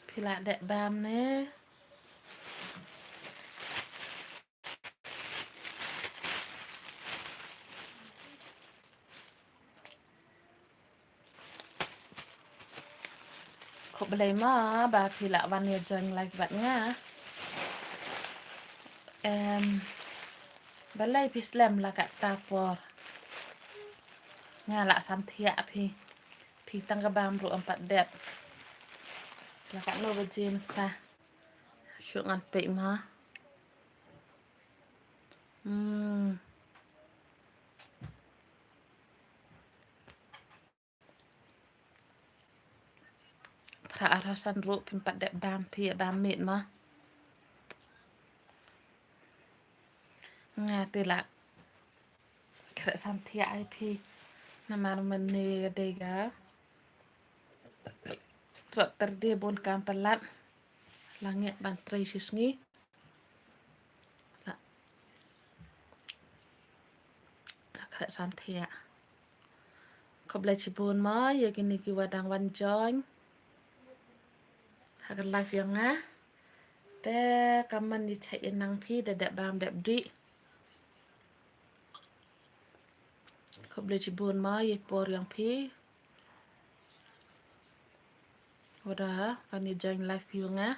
Phi lah dep bam ne. Khublei ma ba phi lah wan ïa join live bad nga. Em, balei phi slem la katta por. Nga lah sam thiah phi. Phi tang ka bam ruh em pat dep. La katno baje mynta. Shu ngan peit ma. Hmm. Phra arphew san ruh phim pat dep bam phi bam miet ma. Nga te lah khreh sam thiah ai phi. Namar mynne ka dei ka Saturday bun kam palat. La ngeit ban trei shisngi. La, la khreh sam thiah. Khublei shibun ma ïa kini ki wa dang wan join ha ka live jong nga. Te ka man ïa chait ïa nang phi da dep bam dep dih. Khublei shibun ma ïa por jong phi. Wa da wan ïa join live phi jong nga.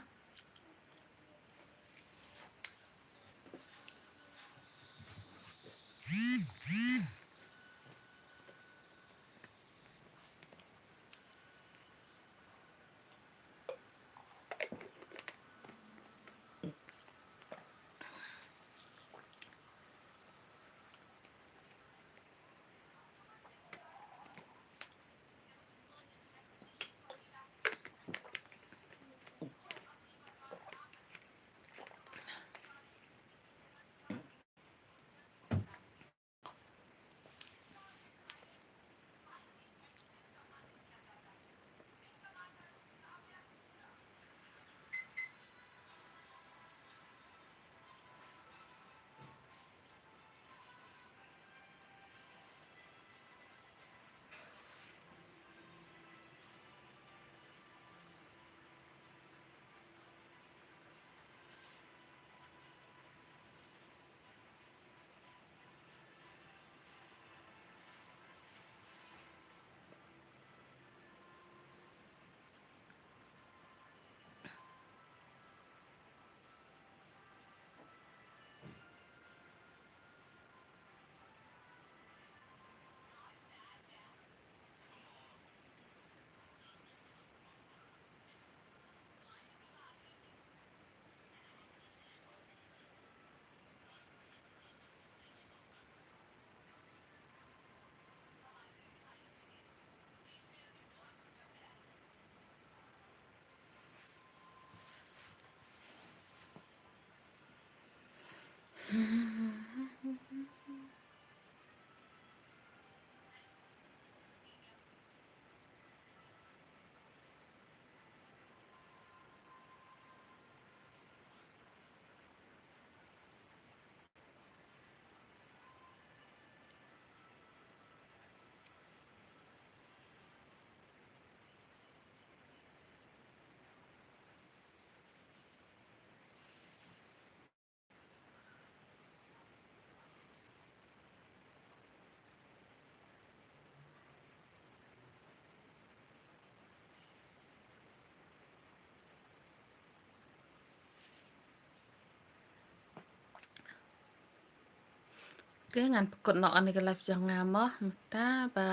Te ngan pynkut noh ïa ka live jong nga mo mynta ba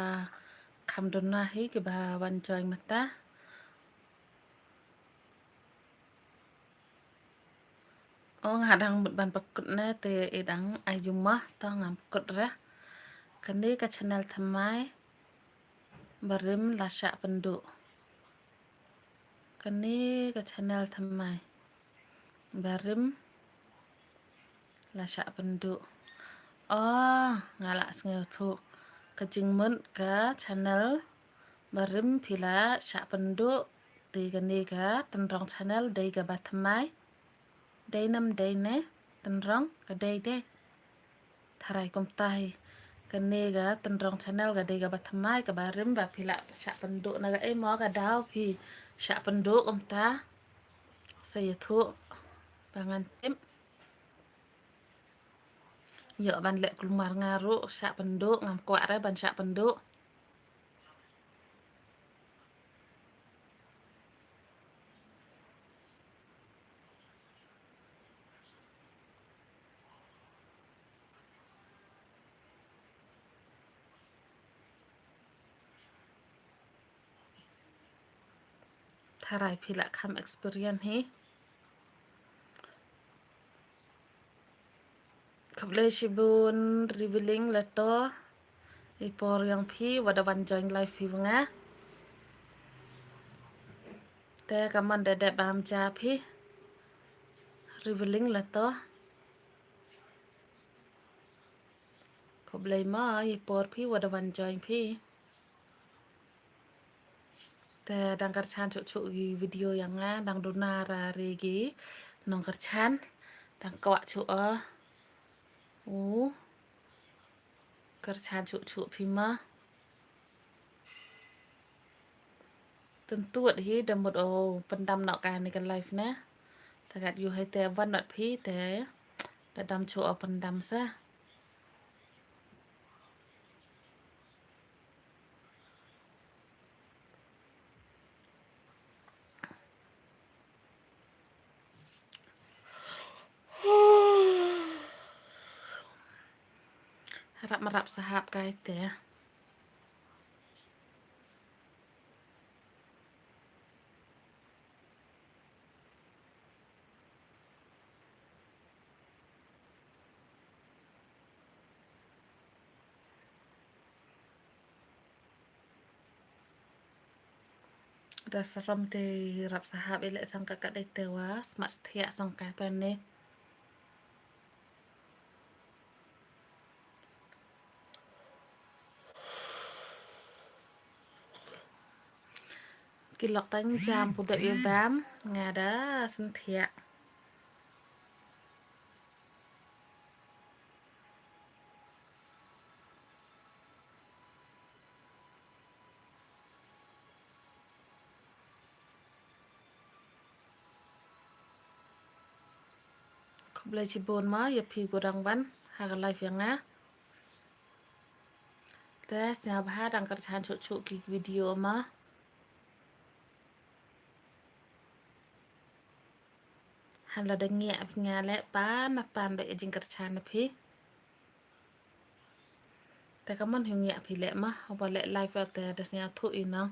Kam duna hi kiba wan join mynta. Ong hadang mut ban pynkut ne te i dang ayu mah to ngam pynkut re. Kane ka channel thymmai barim la shah pynduh. Kane ka channel thymmai barim la shah pynduh. Oh, nga la sngewthuh. Ka jingmut ka channel barim phi la shah pynduh. Te kane ka tynrong channel dei kaba thymmai. Dei nam dei ne tynrong ka dei dei. Tharai kumta hi. Kane ka tynrong channel ka dei kaba thymmai kaba rim ba phi la shah pynduh na ka ei mo ka daw phi shah pynduh kumta. Sa ïathuh ba ngan tip. Ïoh ban leh kulmar nga ruh shah pynduh ngam kwah re ban shah pynduh. Tharai phi la kham experience hi. Khublei shibun Revealing Leto. I por ïong phi wat da wan join live phi wa nga. Te ka mon da dep bam ja phi. Revealing Leto. Khublei ma i por phi wat da wan join phi. Te dang kyrchan chuh chuh ki video ïa nga, dang duna ra re ki nong kyrchan, dang kwah chuh o. U kyrchan chuh chuh phi ma. Tyntuh hi da mut o pyndam noh kane ka live ne. Te kat ïoh hi te wan not phi te da dam chuh o pyndam sa. Rap marap sahap kai te. Da sarom te rap sahap i leh sang ka kat dei te wa smat thiah sang ka tane. Ki lok tang jam pu dep ïa bam nga da sngewthiah. Khublei shibun ma ïa phi ko dang wan ha ka live ïa nga. Te sngewbha dang kyrchan chuh chuh ki video ma. Han la da ngiah phi nga leh pan na pan bad ïa jingkyrchan na phi. Te ka mon hi ngiah phi leh ma, haba leh live te da sngewthuh i nong.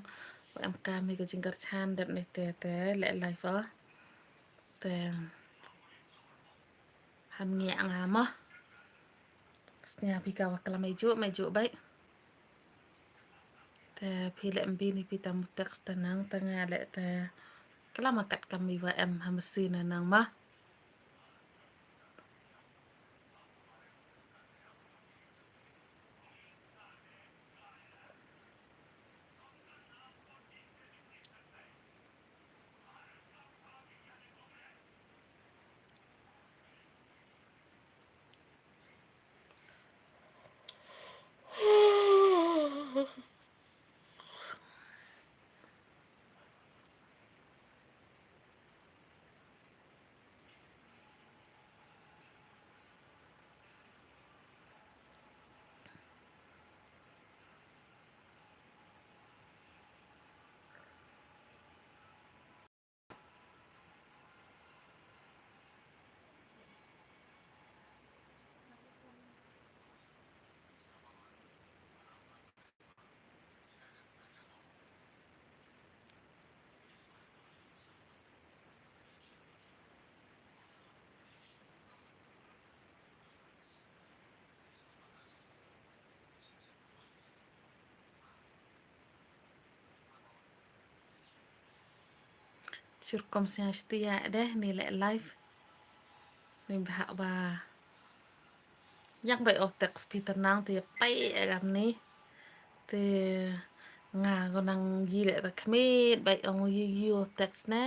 Ba em kam hi ka jingkyrchan dep ne te te leh live o. Te ham ngiah nga ma. Sngewbha phi ka wa klam ai juh mai juh bai. Te phi leh mbi ni phi tam text te nang te nga leh te klam kat kam i wa em ha masi na nang ma. Sirkom sñiaw shtia deh ni leh live. Ni bha ba. Yang bai o text phi tang nang te pei e gam ni. Te nga ko nang yi leh ta khmit bai ong yi yi o text ne.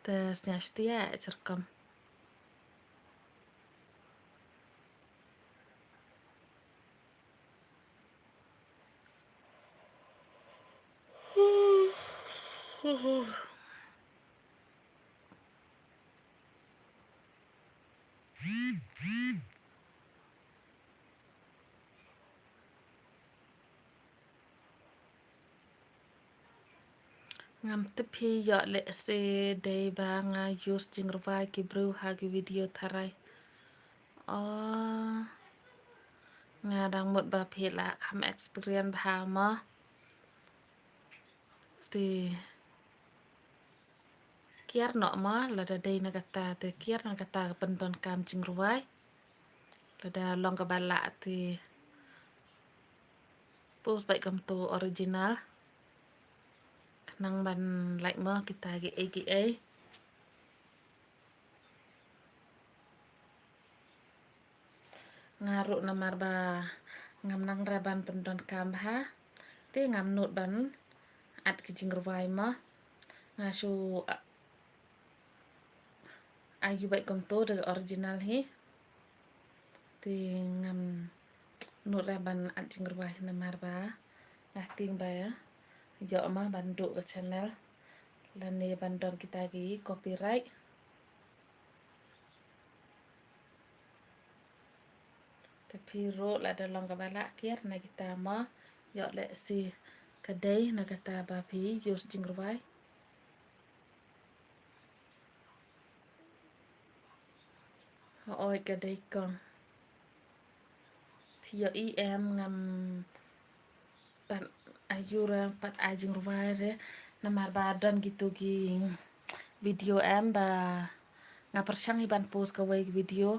Te sñiaw shtia sirkom. Ngam tip hi ïoh lehse dei ba nga use jingrwai ki briew ha ki video tharai. Oh, nga dang mut ba phi lah kham experience bha mo. Te kiar noh mo, lada dei na kata te kiar na kata ka pyndonkam jingrwai. Lada long kaba lah te post beit kumto original. Khnang ban lait mo kita kiei kiei. Nga ruh namar ba ngam nang ra ban pyndonkam bha. Te ngam nud ban at ki jingrwai mo. Nga shu a- Aiu beit kumto da original hi. Te ngam nud ra ban at jingrwai namar ba nga tieng ba ïoh ma ban duh ka channel lane ban don kita ki copyright. Te phi ruh lada long kaba lah kiar na kita ma ïoh lehse ka dei na kata ba phi use jingrwai. Hooid ka dei kong. Phi ïohi em ngam pat aiu ra pat ai jingrwai re namar ba don kitu ki video em ba nga pyrshang hi ban post kawei ki video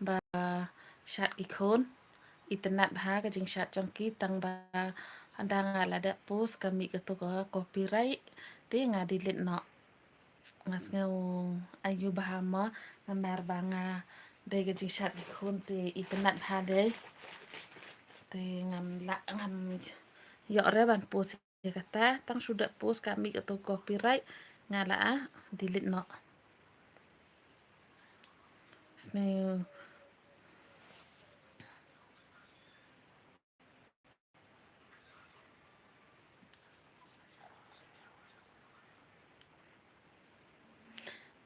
ba shad ki khun. Itynnad bha ka jingshad jong ki tang ba hynda nga la dep post ka mih katu ka copyright te nga delete noh. Nga sngew aiu bha ma namar ba nga dei ka jingshad ki khun te itynnad bha dei. Te ngam lah ngam ïoh re ban post ïa kata tang shu dep post ka mih katu copyright nga la ah delete noh. Sngew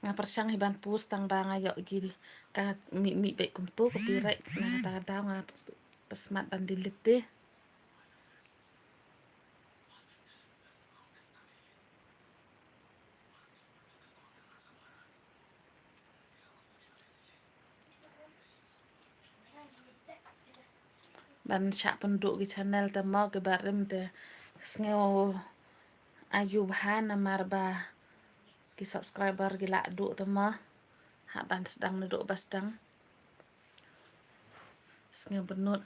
Nga pyrshang hi ban post tang ba nga ïoh ki ka mih mih beit kumtu copyright na kata ka daw nga pyrshang ban delete te. Ban shah pynduh ki channel te mo ki barim te sngew aiu bha namar ba ki subscriber ki lah duh te mo. Ha ban sdang naduh ba sdang. Sngew bynnud.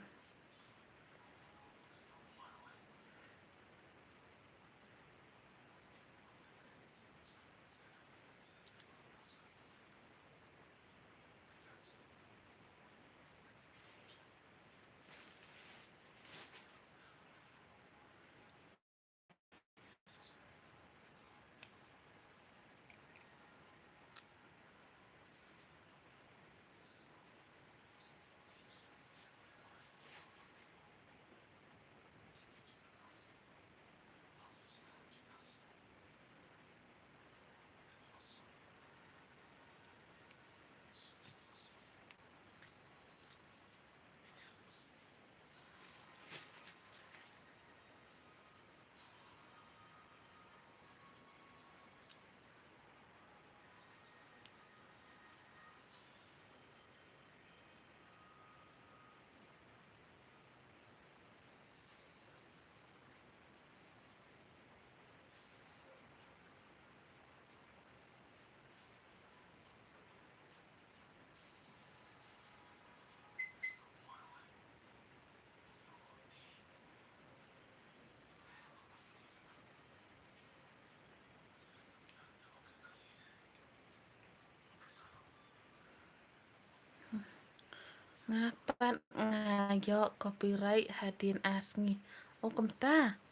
Nga pat nga ïoh copyright hadien ar sngi. O kumta.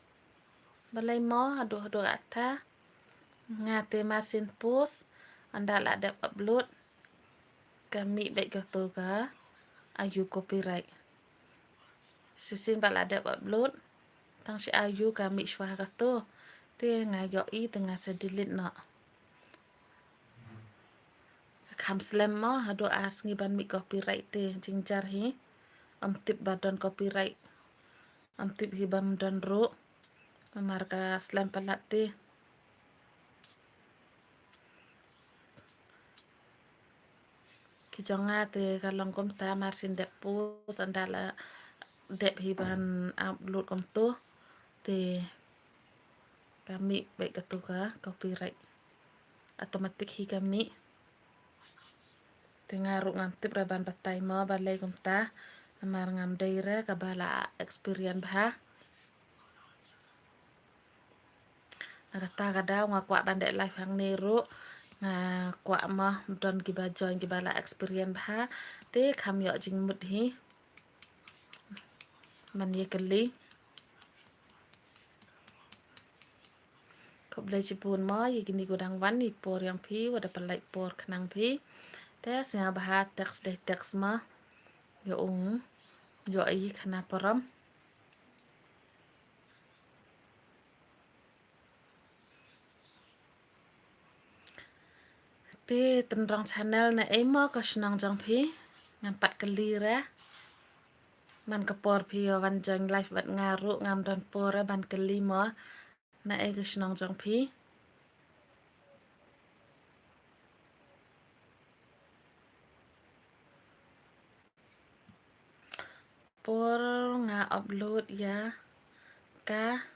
Balei mo haduh haduh ata. Nga te mar sien post, ynda la dep upload, ka mih beit kato ka aiu copyright. Shisien ba la dep upload, tang shi aiu ka mih shuwa kato. Te nga ïohi te nga sa delete noh. Kham slem mo, haduh ar sngi ban mih copyright te, jingjar hi. Ym tip ba don copyright. Ym tip hi bym don ruh. Namar ka slem palat te. Ki jong nga te ka long kumta, mar sien dep post, ynda la dep hi ban upload kumto. Te ka mih beit kato ka copyright. Automatic hi ka mih. Te nga ruh ngam tip re ban batai mo balei kumta. Namar ngam dei re kaba la experience bha. Na kata ka daw nga kwah ban dep live hangne ruh. Nga kwah mo don kiba join kiba la experience bha. Te kham ïoh jingmut hi. Man ïa kali. Khublei shibun mo ïa kine ki dang wan, i por ïa phi, wat da pynlait por khnang phi. Te sngewbha text dei text mo. Ïa ong, ïa i khana param. Te Tynrong Channel, na ei mo ka shnong jong phi? Ngam pat kylli re. Man ka por phi ïa wan join live bad nga ruh ngam don por re ban kylli mo. Na ei ka shnong jong phi? Por nga upload ïa ka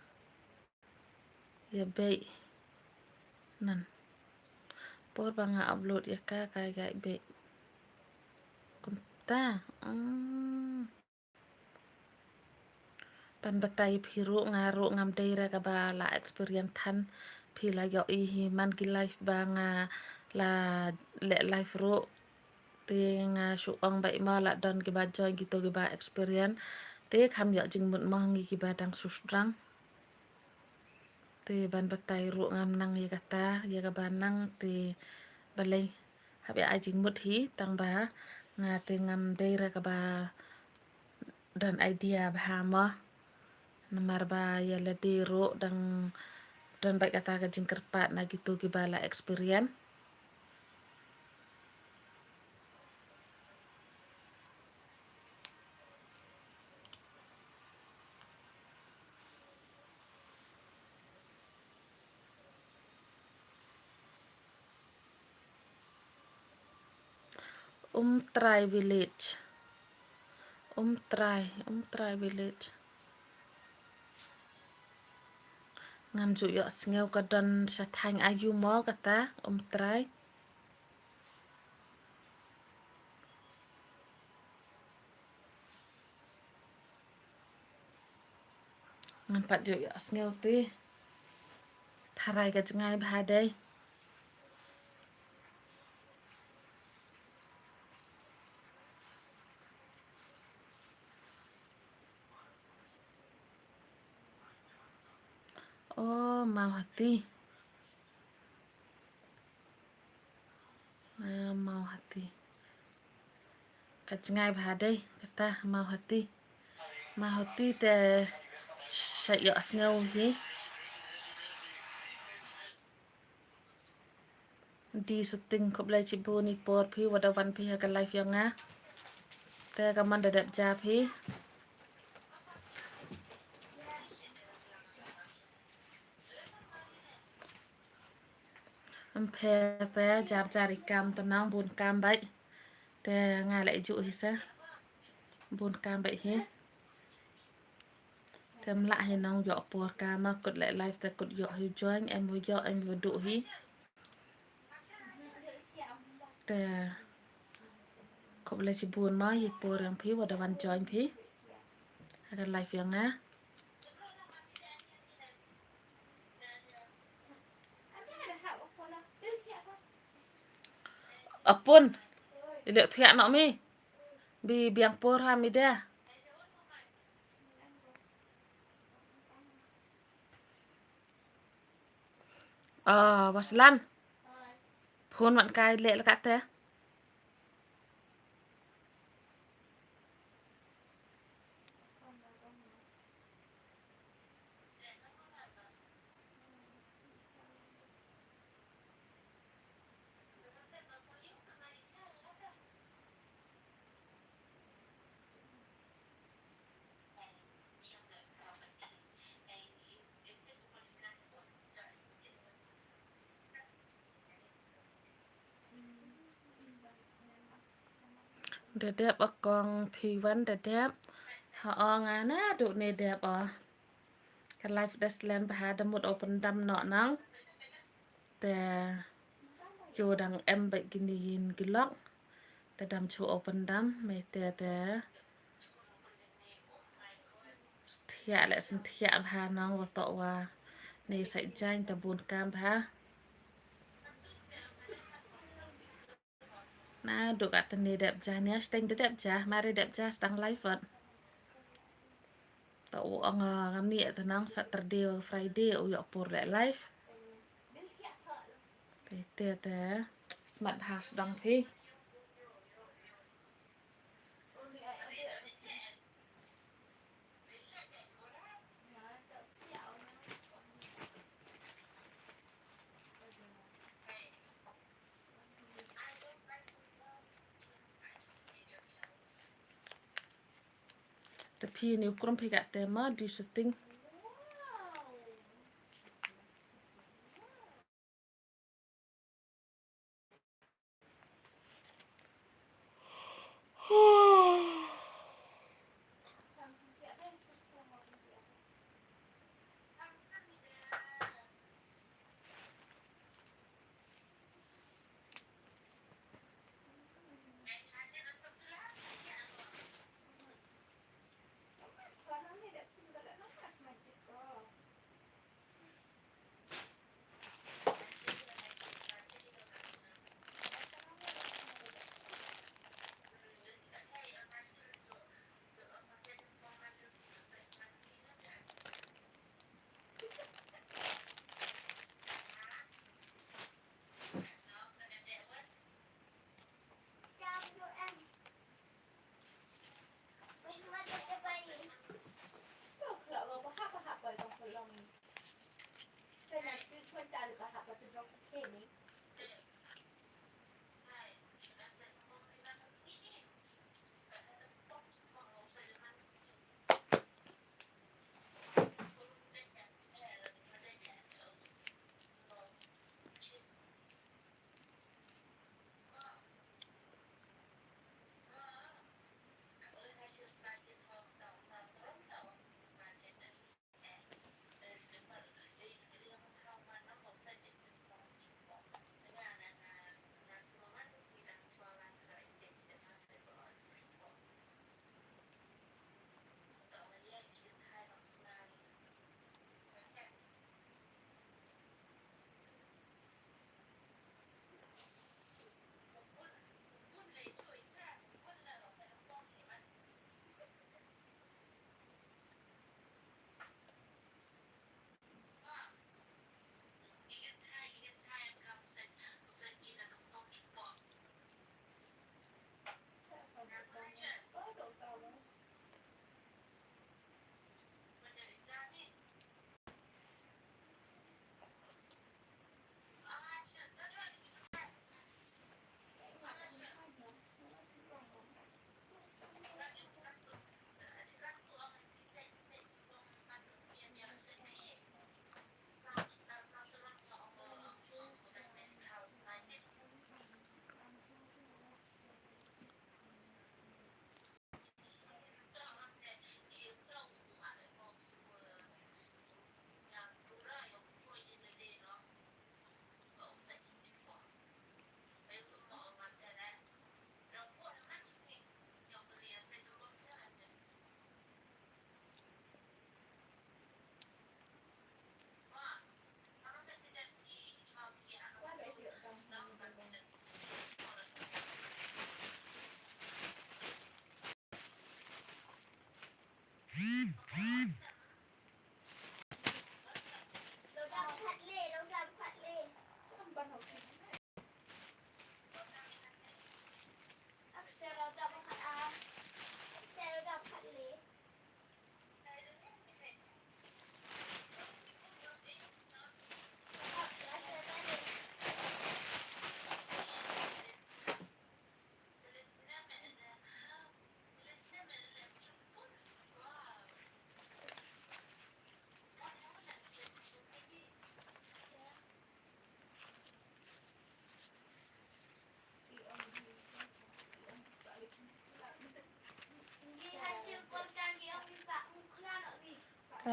ïa beit. Nan. Por ba nga upload ïa ka ka ïa beit. Kumta. Hmm. Ban batai phi ruh, nga ruh ngam dei re kaba la experience than. Phi la ïohi hi man ki live ba nga la leh live ruh. Te nga shu ong beit mo la don kiba join kito kiba experience. Te kham ïoh jingmut mo ngi kiba dang shu sdang. Te ban batai ruh ngam nang ïa kata, ïa kaba nang te balei hap ïa ai jingmut hi, tang ba nga te ngam dei re kaba don idea bha mo. Namar ba ïa lade ruh dang don beit kata ka jingkyrpad na kito kiba la experience. Umtrai village. Umtrai, Umtrai village. Ngam ju ïohsngew ka don sha thaiñ aiu mo kata, Umtrai. Ngam pat ju ïohsngew te. Tharai ka jngai bha dei. O, Mawhati. Ah, Mawhati. Ka jngai bha dei, kata Mawhati. Mawhati te sha ïohsngew hi. Di Suting, khublei shibun i por phi, wat da wan phi ha ka live ïa nga. Te ka mon da dep ja phi. Ym pher te jar jar i kam te nang bun kam beit. Te nga leh juh hi sa. Bun kam beit hi. Te ym lah hi nang ïoh por kam ma kut leh live te kut ïoh hi join em ïoh em ïoh duh hi. Te khublei shibun ma i por ïa phi wat da wan join phi ha ka live ïa nga. Apun. Ilek thiak nok mi. Bi biang por ha mi da. Ah, Waslan. Phone wan kai leh la kate. Da dep a kong phi wan da dep. Ha o nga na du ne dep o. Ka live da slem bha da mut open dam noh nang. Te yu dang em bad kini yin gilok. Te dam chu open dam me te te. Thiah le sentiah bha nang wa to wa. Ne sa jain ta bun kam bha. Na du ka tene dep ja ne steng de dep ja mare dep ja stang live ot. Ta u ong ngam ni ta nang Saturday Friday u yok por le live. Te te te smat ha sdang phi. Te phi ni u krum phi ka te ma du shooting.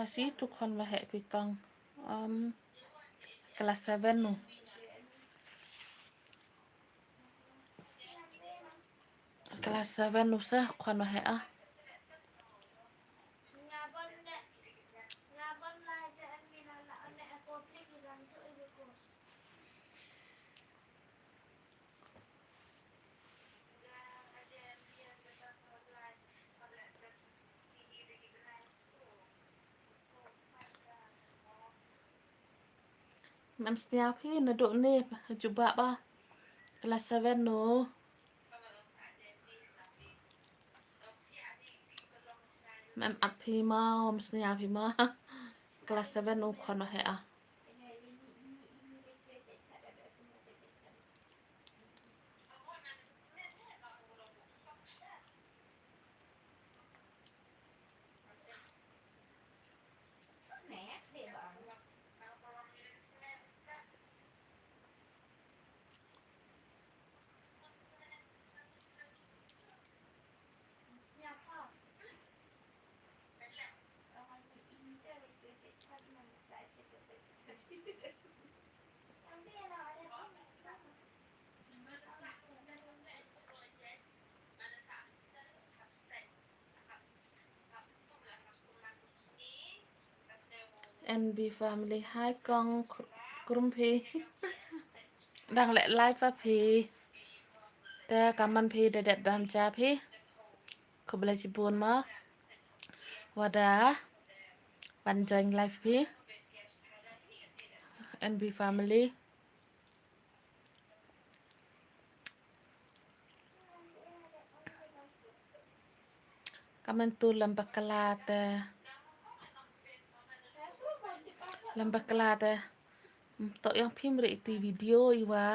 Asi tu khon wa heh pi kong. Um, class seven nu. Class seven nu sa khon wa heh ah. Mem sniaw phi naduh ne jubab ah. Class seven nu. Mem ap phi ma, mem sniaw phi ma. Class seven nu khon wa heh ah. N B family, hi kong Kr-, Krum phi. Dang leh live ah phi. Te kaman phi da dep bam ja phi. Khublei shibun ma. Wa da wan join live phi. N B family. Kaman tu lem bakla te. Lem bakla te. To yang phim re iti video iwa.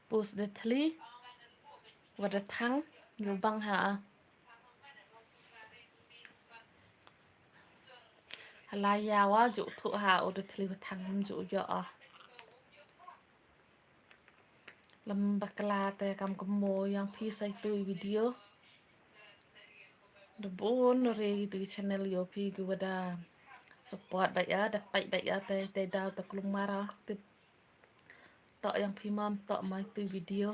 Post da thli. Wa da thang. Yu bang ha. Hala ya wa ju thu ha u da thli wa thang ju yo ah. Lem bakla te kam kamo yang phi sai tu video. Da bun re tu channel yo phi ki wa da support ba ya, da pai ba ya te, te daw ta klung mara te. To yang phi mam to mai tu video.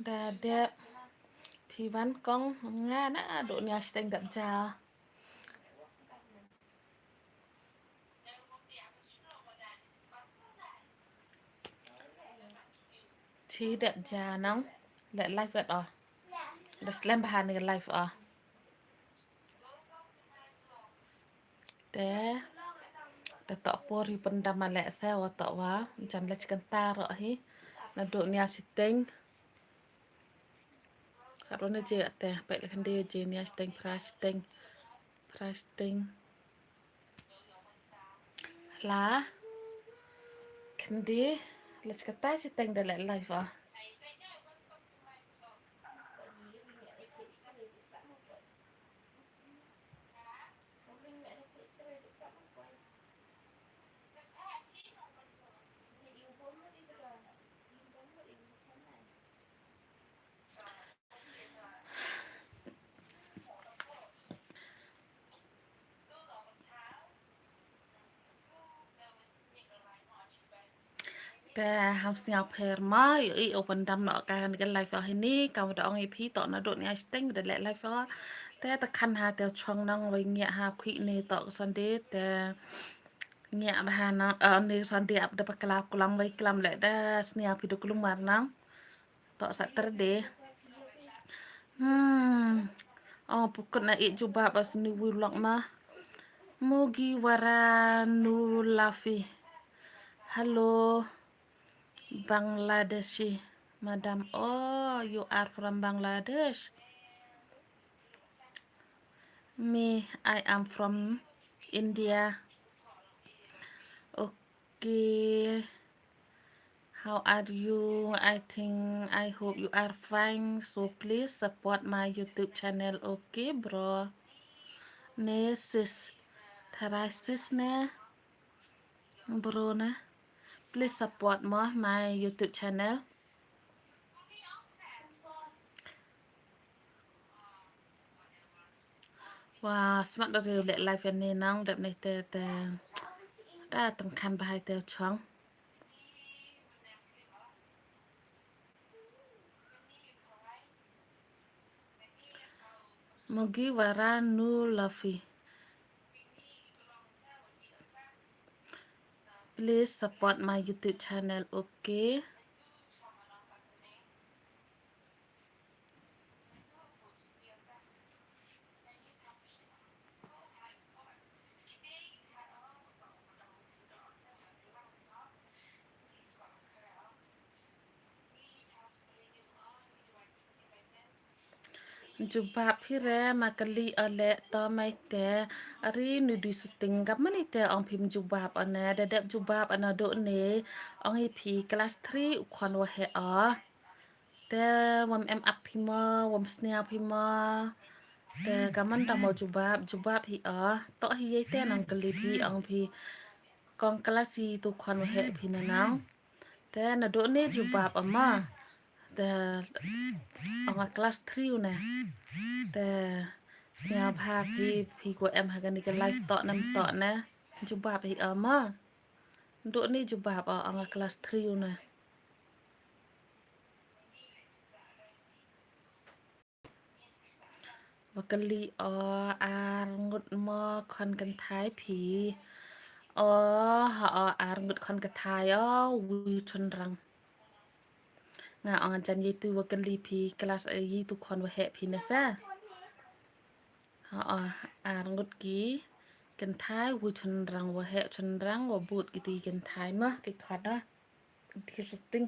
Da dep phi wan kong nga naduh nia shiteng dep ja. Chi dep ja nang leh live wet oh. Da slem bha ni live oh. Te da toh por hi pyndam ma leh se wa toh wa jan leh chicken ta roh hi. Naduh nia shiteng. Khat wan je te pek leh khynde je nia shiteng phra shiteng. Phra shiteng. La khynde la chkata shiteng da leh live ah. Te ham sñiaw pher ma, ïohi u pyndam noh ka kani ka live o hini, kam da ong ïa phi toh naduh nia shiteng da leh live o. Te ta khan ha te chong nang wei ngiah ha khih ne toh ka Sunday te ngiah bha nang, eh, ne Sunday ap da bakla klam wei klam leh da sñiaw phi da kulmar nang. Toh Saturday. Hmm. Oh, pukut na i jubab as ni vlog ma. Mugi wara nu lafi. Hello, Bangladeshi madam. Oh, you are from Bangladesh. Me, I am from India. Okay. How are you? I think, I hope you are fine. So please support my YouTube channel, okay, bro? Ne sis, tharai sis ne, bro ne. Please support mo my YouTube channel. Wa smat da riu leh live ïa ne nang dep ne te te. Da tang khan bahai te chong. Mugi wara nu lafi. Please support my YouTube channel, okay? Jubab hi re ma kali ale to mai te ari nu dui suting gap mani te ong phim jubab ane da dep jubab ane do ne ong i phi class three u khon wa he a. Te wam em ap phi mo, wam sniaw phi mo. Te kaman ta mo jubab, jubab hi a. To hi ye te nang kali phi ong phi kong class hi tu khon wa he phi na nang. Te na do ne jubab ama. Te ong a class three u ne. Te sniaw bha phi, phi ko em ha kani ka live to nam to ne. Jubab hi ama. Do ne jubab a ong a class three u ne. Wa kali o ar ngut mo khon kynthai phi. O ha o ar ngut khon kynthai o wi chun rang. Nga ong jan ye tu wa kali phi class a ye tu khon wa he phi na sa. Ha o ar ngut ki kynthai wi chun rang wa he chun rang wa but ki ti kynthai ma ki khon a. Interesting.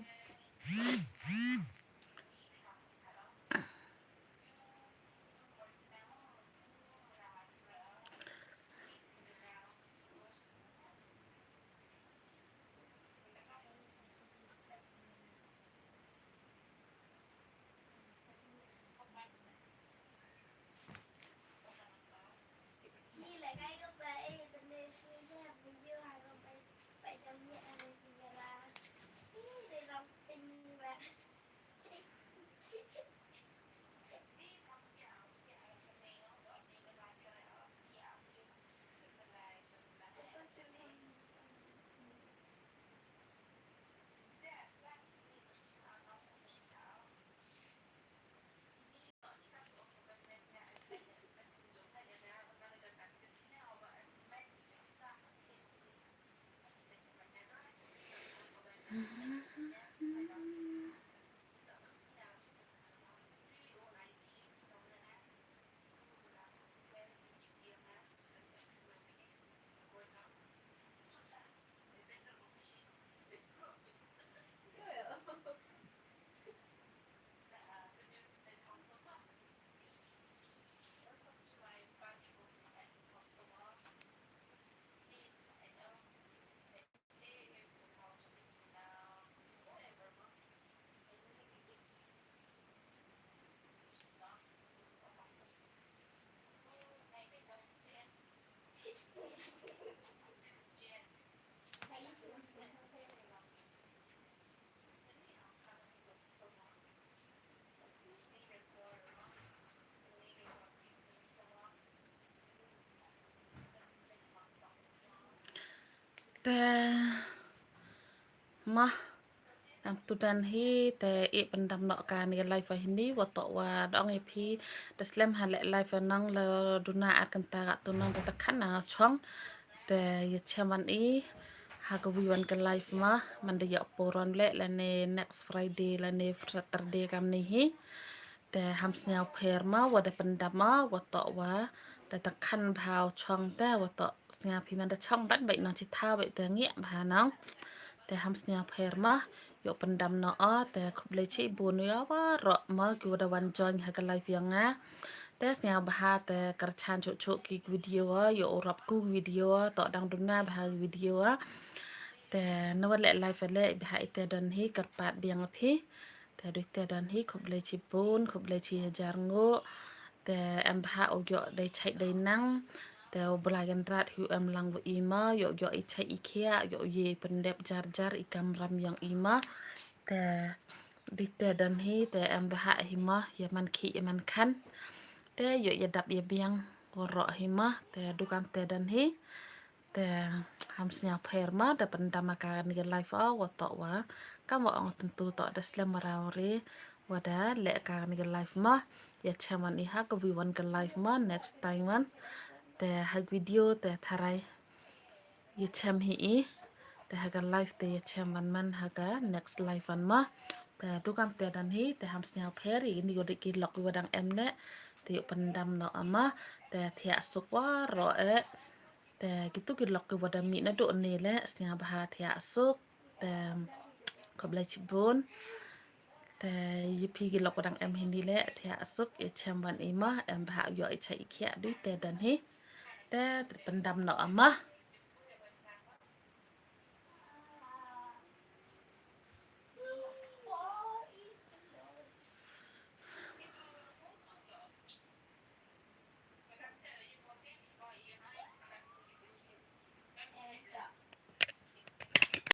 Te mah, am tu dan hi te i pyndam noh kani ka live hi ni, wa toh wa dong i phi, te slem ha leh live nang la duna ar kynta ka tu nang te ta khan na chong. Te ya chairman i ha ka wi wan ka live mah, man da ya poron leh lane next Friday lane Saturday kam ni hi. Te ham sniaw pher ma wa da pyndam ma wa toh wa da ta khan bha u chong te wa toh sniaw phi man da chong ban bai nang chi tha bai te ngi bha nang. Te ham sniaw pher ma yoh pyndam noh o te khublei chibun ïa wa roh ma ki wa da wan join ha ka live ïa nga. Te sniaw bha te kyrchan chuh chuh ki video o yoh u rap ku video o toh dang duna bha video o. Te na wat leh live leh, i bha i te don hi kyrpad biang phi. Te du i te don hi, khublei chibun, khublei chi hajar nguh. Te em bha u ïoh dei chait dei nang. Te u Blai Kynrad hi u em lang wa i ma, ïoh ïoh i chait i khiah, ïoh ïoh i pyndep jar jar i kamram yong i ma. Te du i te don hi, te em bha hi ma, ïa man khih ïa man khan. Te ïoh ïa dap ïa biang waroh hi ma, te du kam te don hi. Te ham sñiaw pher ma, da pyndam ma kani ka live o, wa toh wa. Kam wa ong tyntu toh da slem maraw re, wa da leh kani ka live ma. Ïa chem wan i ha ka wi wan ka live ma, next time wan. Te ha video, te tharai. Ïa chem hi i. Te ha ka live, te ïa chem wan man, ha ka next live wan ma. Te du kam te don hi, te ham sñiaw pher, i ni ko de ki lok wa dang em ne. Te ïoh pyndam noh ma, te thiah suk waroh eh. Te kitu ki lok ki wa da mih naduh ne leh, sñiaw bha thiah suk, te khublei chibun. Te ïa phi ki lok wa dang em hi ni leh, thiah suk, ïa chem wan i ma, em bha ïoh i chait i khiah du i te don hi. Te, te pyndam noh ma.